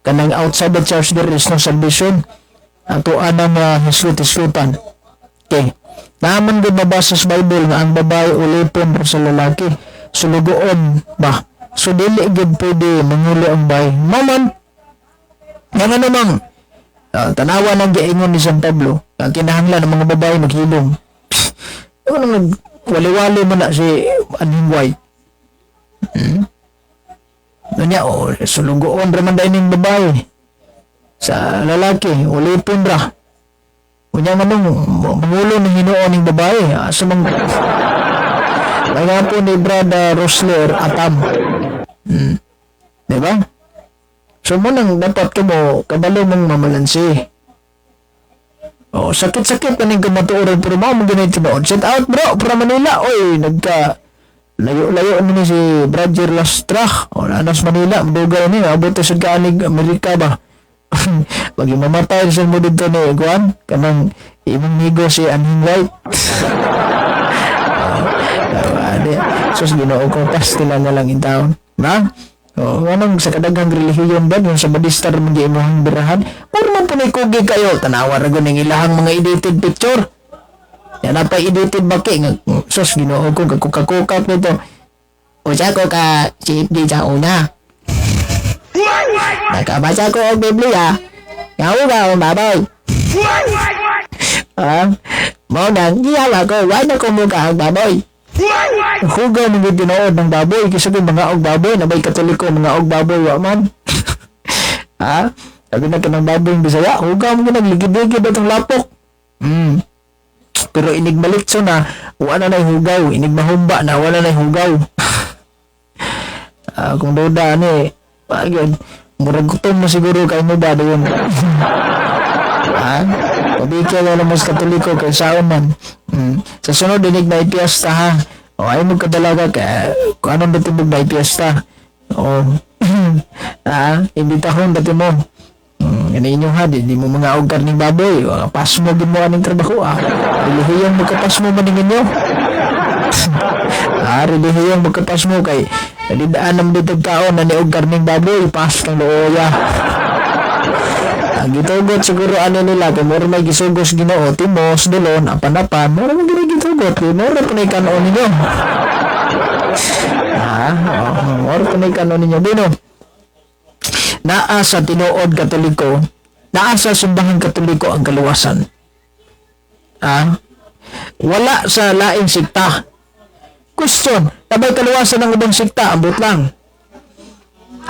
Kanang outside the church there is no salvation. Ato anang hislut-hislutan. Okay. Naaman gud mabasa sa Bible nga ang babae ulipon ra sa lalaki. Sulugoon ba? So dili gud pwede mangulo ang babae. Maman, nga nga namang tanawa ng giingon ni San Pablo, ang kinahanglan ng mga babae maghilom. Ano nang nagwali-wali man na si Aning White? Ano niya, oh, sulugoon ra man dahil ning babae. Sa lalaki, ulipon ra. Unya nga nung mangulo ng Ginoo ning babae, asa mang may nga po ni Brother Rosler Atam. Di ba? So mo nang dapat kamo kabalo mong mamalansi. Oh, sakit-sakit pa ning kamatuoran pero mao mo ganay tinuod. Shout out, bro, from Manila. Oy, nagka layo-layo ni si Roger Lastra. O nanas Manila, madugay ni abot sa kaanig Amerika ba. Pag mamatay sa mo dito ni Juan, kanang imong migo si Anhing White. Oh, ade. Sus, Ginoo ko, pastila na lang in town. Na? Oh, anong sa kadaghang relihiyon ba yung sa Badista ra man imong birahan? Puro man punay kugi kayo. Tanawa ra gud ning ilahang mga edited picture. Yan na pa edited baki nga sus, Ginoo ko, kakukakukak nito. Usa ko ka CFD sa una. Nakabasa ko og Biblia. Nga ang baboy. Ah, mao nang giyawa ko, wa na ko muka ang baboy. Hugaw man gyud tinuod ng baboy kaysa kung mga og baboy na may Katoliko mga og baboy wa man. Ha? Sabi na kanang baboy ng Bisaya, hugaw mo nagligid-ligid atong lapok. Pero inig malitso na, wala na hugaw. Inig mahumba na, wala na hugaw. Ah, kung duda ani, pagod. Murag gutom na siguro kay mo ba doon. Ha? Pabikya na mo sa Katoliko kay saon man. Sa sunod inig na piyesta ha. O ay mo kadalaga kay kung anong dati mo na piyesta. O ha, imbitahon dati mo. Ano inyo ha, di mo mga og karning baboy. O, pasmo gid mo aning trabaho ah. Relihiyong magkapasmo man ninyo. Ah, relihiyong magkapasmo kay nadidaan naman dito kaon na ni og karning baboy, pas kang looya. Ang gitugot siguro ano nila kay mura may gisugos Ginoo, timos, dulon, apan-apan, mura man gini gitugot, kay mura pa na kanon ninyo. Ah, oh, mura pa na kanon ninyo. Bino, naa sa tinuod Katoliko, naa sa simbahang Katoliko ang kaluwasan. Ah, wala sa laing sikta. Question, tabay kaluwasan ng ubang sikta, ambot lang.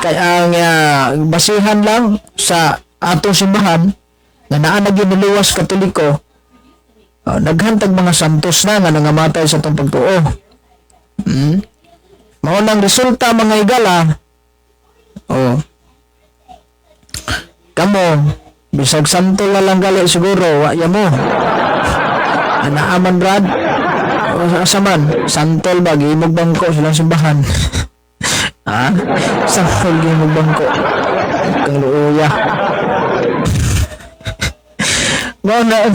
Kaya ang basihan lang sa atong simbahan nga naa na gyud niluwas Katoliko, naghantag mga santos na nga nangamatay sa atong pagtuo. Mao nang resulta, mga higala, oh. Kamo, bisag santo na lang gali siguro, wa ya mo. Anaaman Brad, o, asa man, santol ba, gihimog bangko silang simbahan. Ha? Santol gihimog bangko. Kang luoya. Mao na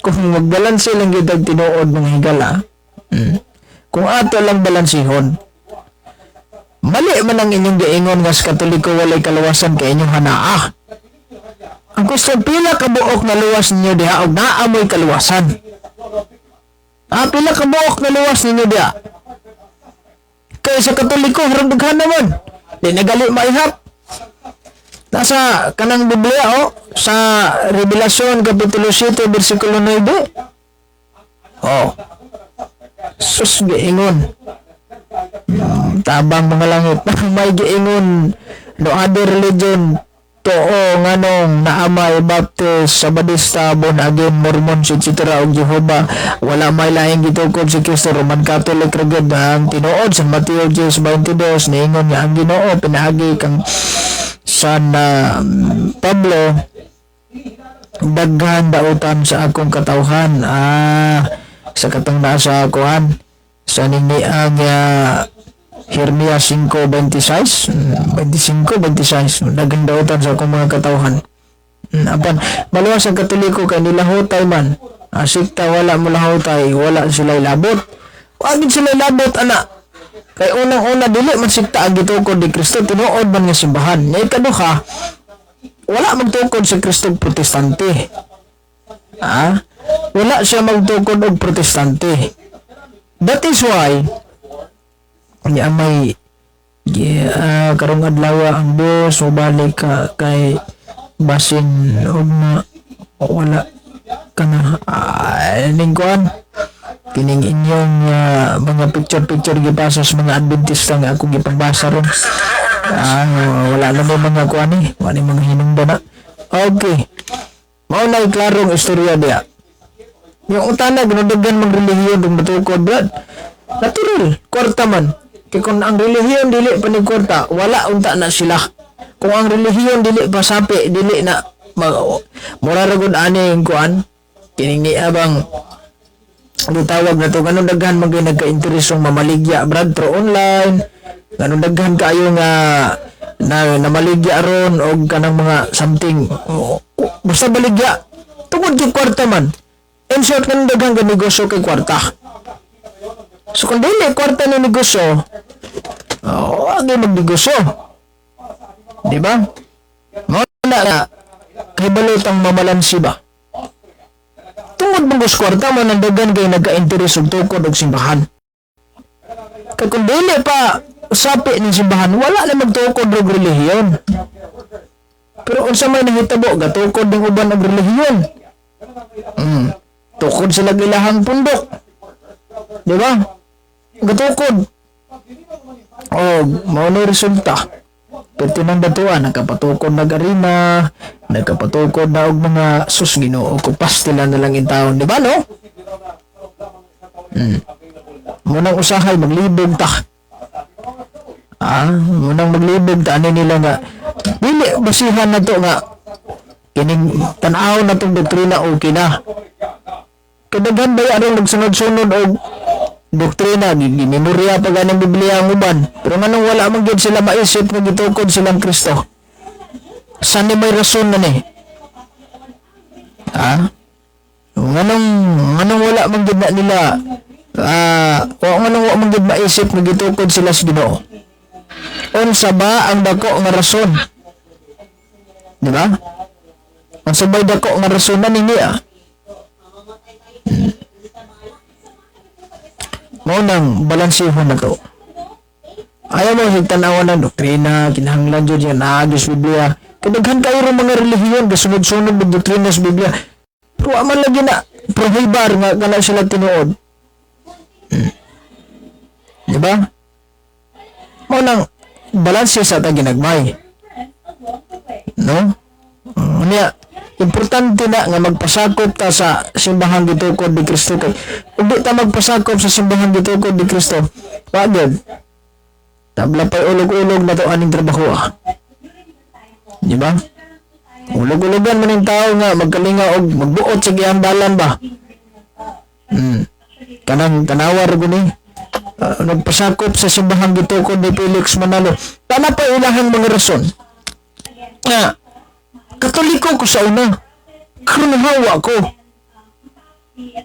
kung magbalanse lang gyud ang tinuod, mga higala. Kung ato lang balansihon, mali man ang inyong giingon nga sa Katoliko walay kaluwasan kay inyong hanaa. Ang question, pila ka buok na luwas ninyo diha og naa mo'y kaluwasan? Ah, pila ka buok na luwas ninyo diha? Kay sa Katoliko, harang daghan naman. Di nagali maihap. Nasa kanang Biblia oh, sa Revelasyon kapitulo 7 bersikulo 9. Oh. Sus, giingon. Tabang mga langit. May giingon no other religion too nganong naamay Baptist, Sabadista, Born Again, Mormons, etc. ug Jehovah, wala may laing gitukod si Kristo. Roman Catholic ra gyud ang tinuod. Sa Mateo 10:22 niingon nga ang Ginoo pinaagi kang San Pablo, daghan dautan sa akong katawhan. Sa katong naa sa kuan sa nini ang Jeremias 5:26, 25 26, daghan dautan sa akong mga katawhan. Apan maluwas ang Katoliko kay nilahutay man. Asikta wala mo lahutay, wala sila labot. Wa gid sila labot ana. Kay unang-una, dili man sikta ang gitukod ni Kristo, tinuod man nga simbahan. Nya ikaduha, wala magtukod sa Kristo og Protestante. Wala siya magtukod og Protestante. That is why niya may karong adlaw ang boss mobalik ka kay basin ugma wala ka na ning kuan kining inyong mga picture-picture gipasa sa mga Adventista nga akong gipabasa ron. Wala na may mga kuan eh. Wala ni mga hinungdan na. Okay. Mao na klarong istorya diya. Yung utana, ginadagan mag relihiyon kung matukod, brad. Natural, kwarta man. Kay kung ang relihiyon dili pa ni kwarta, wala unta na sila. Kung ang relihiyon dili pa sapi, dili na mag, mura ra gud ani yung kuan. Kining ni abang gitawag na to, ganun daghan man gyud nagka-interes ang mamaligya, brad, through online. Ganun daghan kaayo nga na namaligya ron og kanang mga something. Oo, basta baligya tungod kay kwarta man. In short, kanang daghan ka negosyo kay kwarta. So kung dili kwarta ni negosyo, oh, agi magnegosyo, di ba? Mao na nga kay balot ang mamalansi ba, tungod man sa kwarta mo nang daghan kay nagka-interes og tukod og simbahan. Kay kung dili pa sapi ng simbahan, wala na magtukod og relihiyon. Pero unsa may nahitabo, gatukod ng uban og relihiyon. Tukod sila ilahang pundok. Di ba? Gatukod. O, mao na resulta. Perti ng datuan, nagkapatukod nag arima, nagkapatukod na og mga sus, Ginoo ko, pastila na lang in taon, di ba, no? Munang usahay maglibog ta. Munang maglibog ta ani nila nga dili basihan na to nga kining tan-aw na tong doktrina, okay na. Kadaghan ba aron nagsunod-sunod og doktrina, gimemorya pa ganang Biblia ang uban. Pero nganong wala man gyud sila maisip nga gitukod silang Kristo? Sa ni may rason na ni? Ha? Nganong wala man gyud na nila o nganong wa man gyud maisip nga gitukod sila sa Ginoo? Unsa ba ang dako nga rason? Di ba? Unsa ba dako nga rason na ninyo ah? Mao nang balansihon na to. Ayaw mo higtanawan ng doktrina, kinahanglan jud yan, naagi sa Biblia. Kadaghan kayo rin mga relihiyon, kasunod-sunod ng doktrina sa Biblia. Pero wa man lagi na prohibar nga kana sila tinuod. Di ba? Mao nang balanse sa ta ginagmay. No? Unya, importante na nga magpasakop ta sa simbahang gitukod ni Kristo kay kung di ta magpasakop sa simbahang gitukod ni Kristo, wa gyud. Tabla pa'y ulog-ulog na to aning trabaho ah. Di ba? Ulog-ulogan man yung tao nga magkalinga og magbuot sa giambalan ba. Kanang tanawa ra guni. Nagpasakop sa simbahang gitukod ni Felix Manalo. Tama pa ilahang mga rason. Nga, Katoliko ko sa una. Karon hawa ko.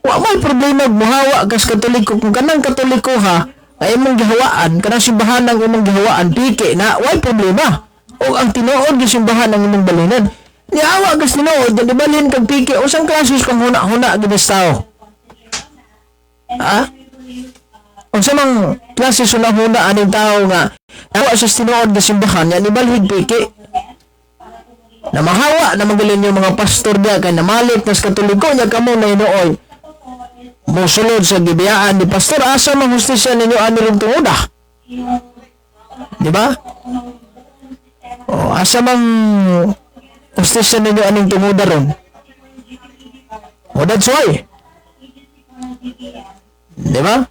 Wa may problema muhawa kas Katoliko kung kanang Katoliko ha ay imong gihawaan, kanang simbahan ang imong gihawaan piki na, way problema. O ang tinuod gi simbahan ang imong balinan. Nihawa kas tinuod, di balhin kag piki, usang klase kang huna-huna gid sa tao? Ha? Unsa mang klase sa huna aning tao nga nawa sa tinuod nga simbahan nga nibalhig piki? Na mahawa na magalin yung mga pastor diya kay namalit nas Katoliko nya kamo na hinuoy mosulod sa gibiyaan ni pastor, asa mang hustisya ninyo ani rin tungoda, di ba? O asa mang hustisya ninyo aning tungoda ron? O that's why, di ba?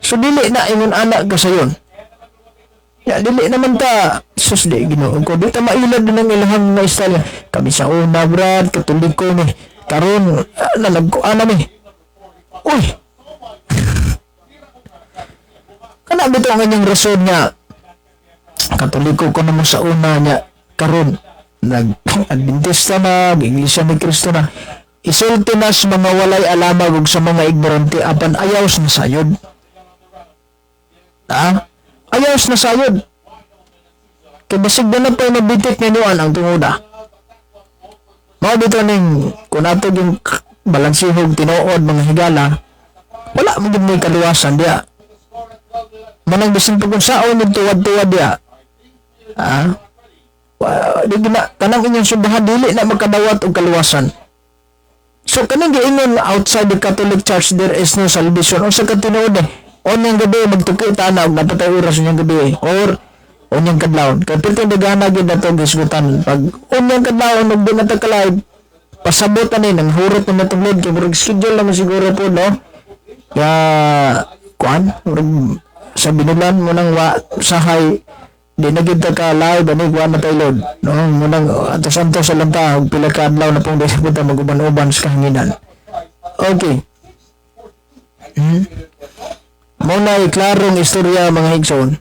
So dili na ingon anak ka sayon. Ya, dili naman ta, sus di, Ginoo ko, di ta mailad din ang ilahang nga style. Kami sa una, Brad, Katoliko ni. Karon, nalagkuan na mi. Uy! Kana bitaw ang inyong rason nga, Katoliko ko naman sa una niya, karon nag-Adventista na, Iglesia ni Cristo na, isulti na sa mga walay alamag ug sa mga ignorante apan ayaw sa nasayod. Ha? Ayaw sa nasayod. Kay basig na na pa'y nabitik ninyoan ang tunguda. Mao dito ning kung ato yung balansihog tinuod, mga higala, wala mo gid may kaluwasan diya. Manang bisan pag kung saon yung tuwad-tuwad diya. Ha? Di na, kanang inyong simbahan dili na makadawat og kaluwasan. So kanang giingon outside the Catholic Church there is no salvation. Unsa ka tinuod eh? Unyang gabi magtuki ta na og napatay oras unyang gabi eh. Or unyang kadlawon. Kay pirting dagana gyud nato gisgutan pag unyang kadlawon ug di na ta ka-live, pasabot ani nang hurot na natong load kay murag schedule naman siguro po, no? Ya kuan, murag sa binulan mo nang wa sahay di na gyud ta ka live ani, kuan na tay load, no? Mo nang antos-antos sa lang ta og pila ka adlaw na pong di po ta maguban-uban sa kahanginan. Okay. Mo na klarong istorya, mga higsoon.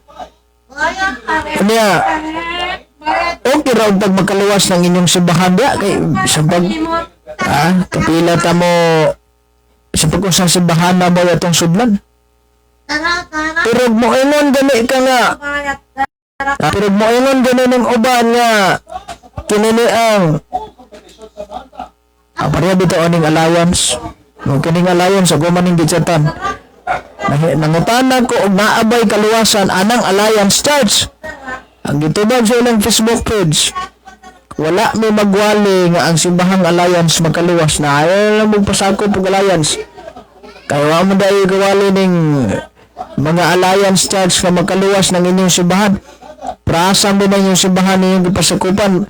Kanya, okay raw pag makaluwas ng inyong simbahan diya kay sa pag kapila ta mo sa pag sa simbahan na mo atong sudlan. Tara, tara. Pero mo ingon gani ka nga, pero mo ingon gani ng uban nga kinini ang pareha bitaw aning alliance. No, kining alliance ako man ning gichatan. Nangutana ko og naabay kaluwasan anang Alliance Church. Ang gitubag sa ilang Facebook page, wala may magwali nga ang simbahang Alliance makaluwas na. Ayaw lang magpasakop og Alliance. Kaya wa mo dahil gawali ning mga Alliance Church nga makaluwas ng inyong simbahan. Prasa mo na inyong simbahan ninyong gipasakupan.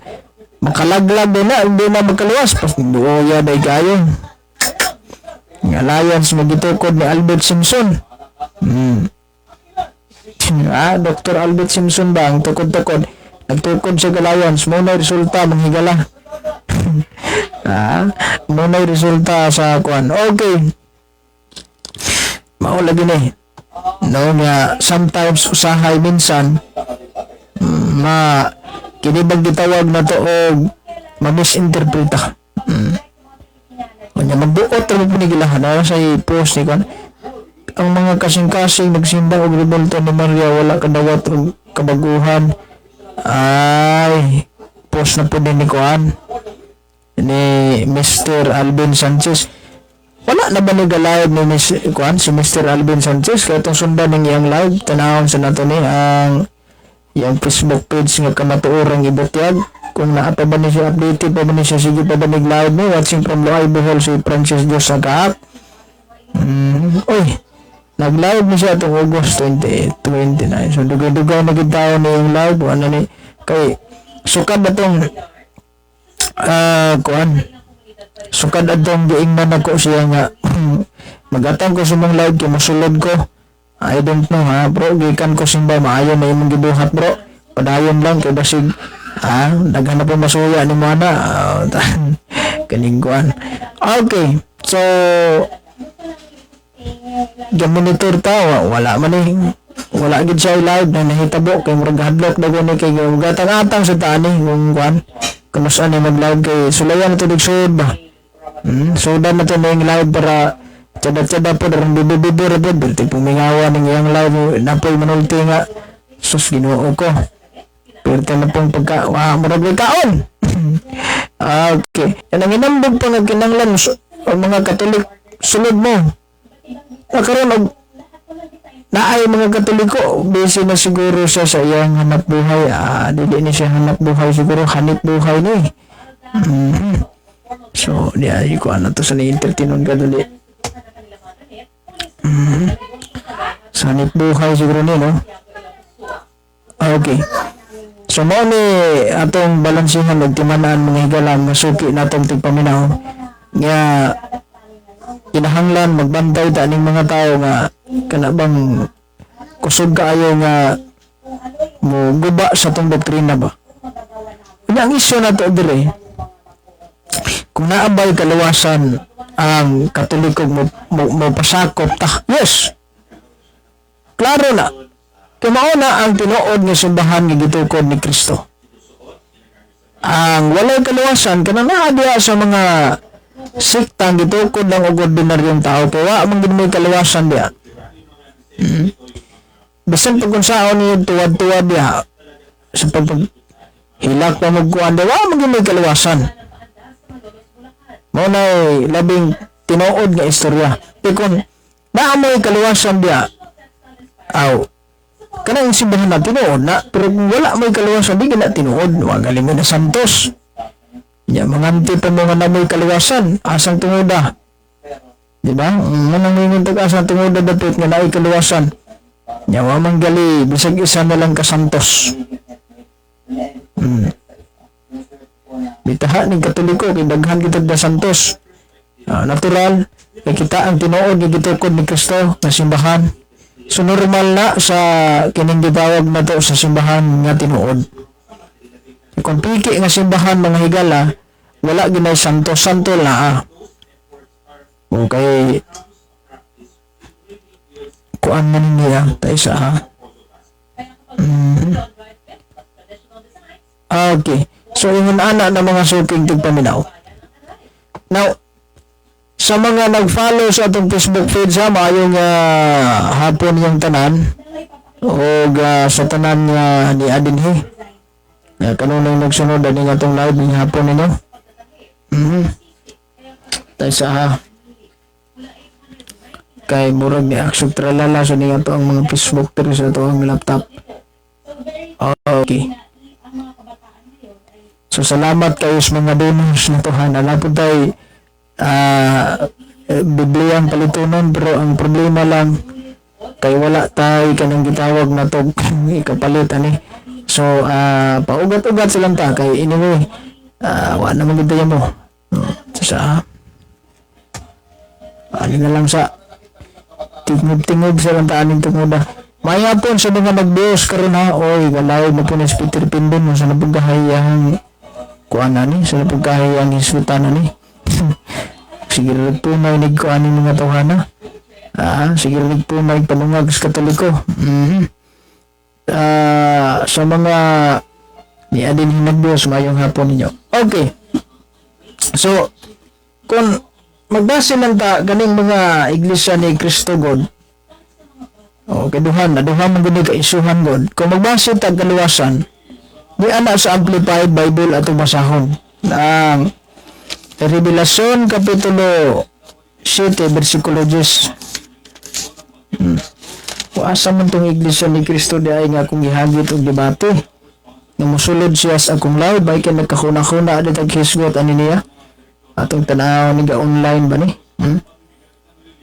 Makalaglag din na, hindi na makaluwas. Pas buoya day kayo. Ang Alliance magitukod ni Albert Simpson. Dr. Albert Simpson ba ang tukod-tukod? Nagtukod sa Alliance, mo na resulta, manghigala. Mo na resulta sa kuan. Okay. Mao lagi ni. No nga sometimes usahay minsan ma kini bang gitawag na to og ma-misinterpreta. Unya magbuot ra mo gilahan na sa post ni kuan. Ang mga kasing-kasing nagsimba og rebulto ni Maria wala kadawat og kabaguhan. Ay, post na po din ni kuan ni Mr. Alvin Sanchez. Wala na ba nag-live ni Miss kuan si Mr. Alvin Sanchez? Kaya itong sundan ng iyang live, tanawon sa nato ni ang iyang Facebook page nga Kamatuorang Ibutyag. Kung naa pa ba ni siya, updated pa ba ni siya, sige pa ba ni live ni? Watching from Loay, Bohol si Francis Dios sa Kaap. Uy, nag-live ni siya itong August 28, 29. So dugay-dugay na gid tayo ni yung live. Ano ni kay sukad na tong kuan, sukad adtong giingnan nako siya nga magatang ko sa mong live kay mosulod ko. I don't know ha, bro, gikan ko simba, maayo na imong gibuhat, bro, padayon lang kay basig daghan na po masuya ni mo ana kaning kuan. Okay, so monitor ta, wala man eh, wala gid siya live na nahitabo kay murag hadlok daw ni kay gatang-atang sa tani kung kuan kung ni mag live kay sulayan na to sud ba. So na to na yung live para tsada-tsada po rin bibi-bibi ra po bilti pumingawa ng iyang live napoy manulti nga sus Ginoo ko pirta na pong pagka wa murag may kaon. Okay, yan ang inambog pa nga kinanglan ang mga Katolik sulod mo nakaroon og naay mga Katoliko. Busy na siguro siya sa iyang hanap buhay. Dili ni siya hanap buhay siguro, hanip buhay ni. So di ay ko ano to sa ni-entertainon ka dali. Sa hanip buhay siguro ni, no? Okay. So mao ni atong balansehan ug timan-an, mga higala, masuki natong tigpaminaw nga kinahanglan magbantay ta aning mga tao nga kana bang kusog kaayo nga Mo guba sa atong doktrina ba. Unya ang isyu nato diri, kung naabay kaluwasan ang Katoliko, mo pasakop ta? Yes. Klaro na. Kay mao na ang tinuod nga simbahan nga gitukod ni Kristo. Ang walay kaluwasan, kanang naa diha sa mga sekta ang gitukod lang og ordinaryong tao, kay wa man gid may kaluwasan diha. Bisan pag kung saon niyo tuwad-tuwad diha sa pag hilak pa mo kuan diha, wa man gid may kaluwasan. Mao na labing tinuod nga istorya. Kay kung naa mo'y kaluwasan diha, aw, kanang simbahan na tinuod na, pero kung wala mo'y kaluwasan, di na tinuod. Wa galing mo na santos. Nya manganti pa mo nga na mo'y kaluwasan, asang tungoda? Di ba? Nga nang tag asang tungoda dapit nga naay kaluwasan? Nya wa man gali bisag isa na lang ka santos. Bitaha ning Katoliko kay daghan kita da santos. Ah, natural kay kita ang tinuod nga gitukod ni Kristo nga simbahan. So normal na sa kining gitawag na to sa simbahan nga tinuod. Kung piki nga simbahan, mga higala, wala ginay santo, santo na ah. Okay. Kuan man niya tayo sa ha. Okay. So ingon ana na, mga suking tigpaminaw. Now, sa mga nag-follow sa atong Facebook page ha, maayong hapon yung tanan o sa tanan nga ni Adinhi. Kanunay nagsunod ani nga atong live ning hapon ninyo. Tayo sa ha. Kay murag ni aksog tralala sa ni ato ang mga Facebook diri sa ato ang laptop. Okay. So salamat kayo sa mga donors na tuhan. Ala po tayo Biblia ang palitunon, pero ang problema lang kay wala tayo kanang gitawag na to ikapalit ani. So paugat-ugat silang ta kay anyway wa naman gid tayo mo. Sa ani na lang sa tingob-tingob silang ta aning tungoda. Mayapon sa mga nagbios karon ha, oy, walay mo po ni si Peter Pindon mo sa napugkahay ang kuan ani, sa napugkahay ang hisgutan ani. Sige rin po may nagkuan ni mga tawhana. Ah, sige rin po may panungag sa Katoliko. Ah, sa mga ni adin hinagbios, mayong hapon ninyo. Okay. So, kung magbase lang ta ganing mga iglesia ni Kristo God, okay, duhan na duha man gud ka isuhan God. Kung magbase ta kaluwasan, di ana sa Amplified Bible ato basahon. Ang Revelasyon Kapitulo 7 versikulo 10. Asa man tong iglesia ni Kristo di ay nga akong gihagit og debate? Nga mosulod siya sa akong live, bay kay nagkakuna-kuna adi tag hisgot ani niya. Atong tanaw ni ga online ba ni?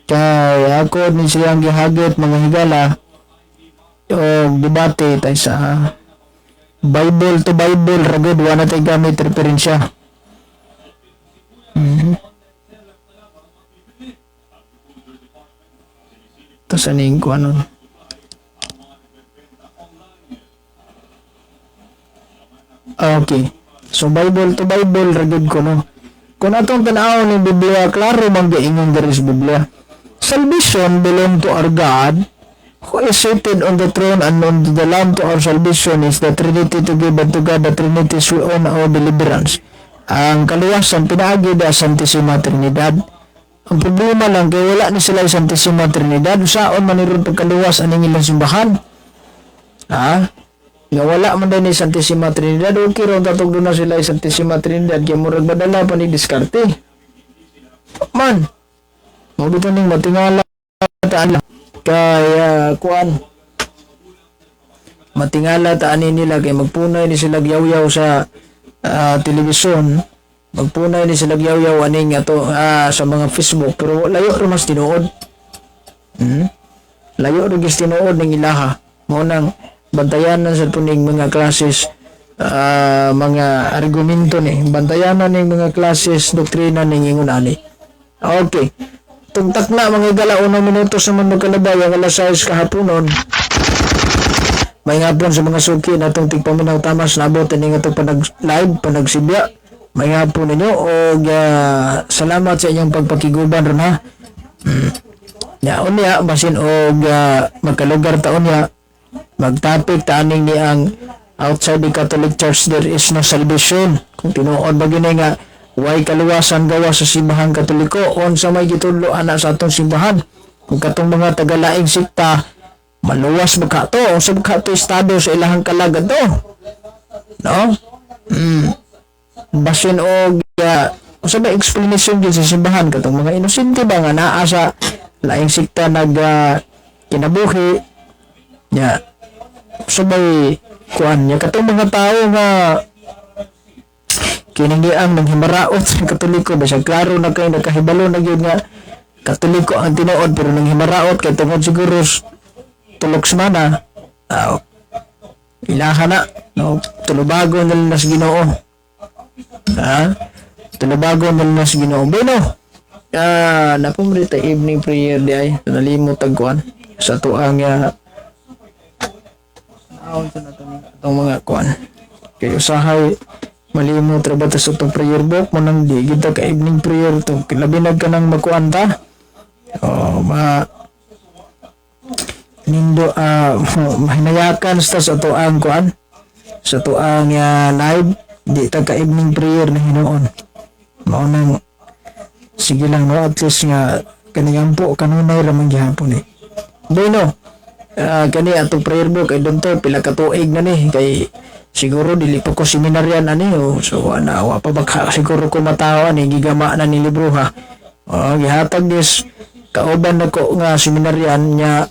Kay ako ni siyang gihagit, mga higala, og debate tay sa Bible to Bible ragod, wa na tay gamit referensya. To sa ning ko ano. Okay. So Bible to Bible ragod ko no. Kung atong tan-awon ning Biblia, klaro man giingon diri sa Biblia. Salvation belong to our God who is seated on the throne and unto the Lamb. To our salvation is the Trinity to give unto God the Trinity we own our deliverance. Ang kaluwasan pinaagi da Santissima Trinidad. Ang problema lang kay wala ni sila Santissima Trinidad, saon man ni ron pagkaluwas aning ilang simbahan? Ha? Nga wala man din ni Santissima Trinidad, okay ron tatog na sila Santissima Trinidad kay murag madala pa ni diskarte. Man. Mao bitaw ning matingala taan lang. Kay kuan matingala ta ani nila kay magpunay ni sila yaw-yaw sa telebisyon, magpunay ni sila yaw-yaw aning ato sa mga Facebook, pero layo ra mas tinuod. Layo ra gis tinuod ning ilaha. Mao nang bantayanan sa puning mga klases mga argumento ni bantayanan ning mga klases doktrina ning ingon ani. Okay. Tungtak na, mga higala, unang minuto sa man magkalabay ang alas 6 kahaponon. May hapon sa mga suki natong tigpaminaw tamas nabot ini nga itong panag live panagsibya. May hapon ninyo og salamat sa inyong pagpakiguban ron ha. Ya unya basin og magkalugar ta unya magtapik ta aning ni ang outside the Catholic Church there is no salvation. Kung tinuod ba gini nga way kaluwasan gawas sa simbahang Katoliko, unsa may gitudlo ana sa atong simbahan? Kung katong mga tagalaing sikta maluwas ba ka to, unsa ba ka to estado sa ilahang kalag to, no? Basin og unsa ba explanation gyud sa simbahan katong mga inosente ba nga naa sa laing sikta nag kinabuhi nya, unsa bay kuan nya katong mga tawo nga kining ang nanghimaraot sa Katoliko, bisag klaro na kay nakahibalo na gyud nga Katoliko ang tinuod, pero nanghimaraot kay tungod siguro tulok semana, ilaha na, no? Tulubago na lang na sa Ginoo, ha, tulubago na lang na sa Ginoo. Bueno, napumrita evening prayer di ay nalimot ang kuan sa tuang sa atong mga kuan kay usahay malimot ra ba ta sa atong prayer book mo nang di kita ka evening prayer to, labi na ka nang makuan ta, oh, ma nindo, mahinayakan sa atoang kuan, sa atoang live, di ta ka evening prayer na hinuon. Mao nang sige lang, no? At least nga kaniyang po kanunay ra man gihapon eh. Bueno, kani atong prayer book ay to pila ka tuig na ni, kay siguro dili pa ko seminaryan ani, oh. So ana, wa pa baka siguro ko matawa ni gigama na ni libro ha. Oh, gihatag this kauban nako nga seminaryan nya,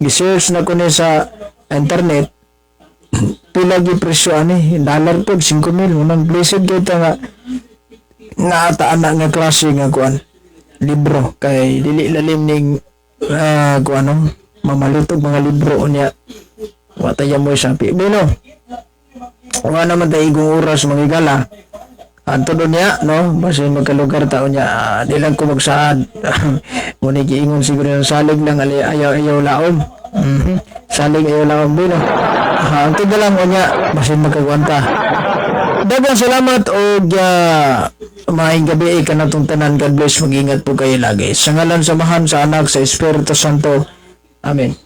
gi-search na ko ni sa internet pila gi presyo ani, dollar pod, 5,000. Unang blessed kay ta nga naataan na nga klase nga kuan libro, kay dili lalim ning kuan, no, mamalit og mga libro unya wa ta mo sapi. Bueno, wa naman tayo igong oras, mga higala. Anto doon niya, no? Basin magkalugar tao niya, di lang ko magsaad. Muna giingon siguro ng salig lang, ali, ayaw, ayaw laom. Salig ayaw laom, bueno. Anto na lang unya, basin magkagwanta. Daghang salamat og maayong gabi kanatong tanan. God bless, mag-ingat po kayo lagi. Sa ngalan sa Amahan, sa Anak, sa Espiritu Santo. Amen.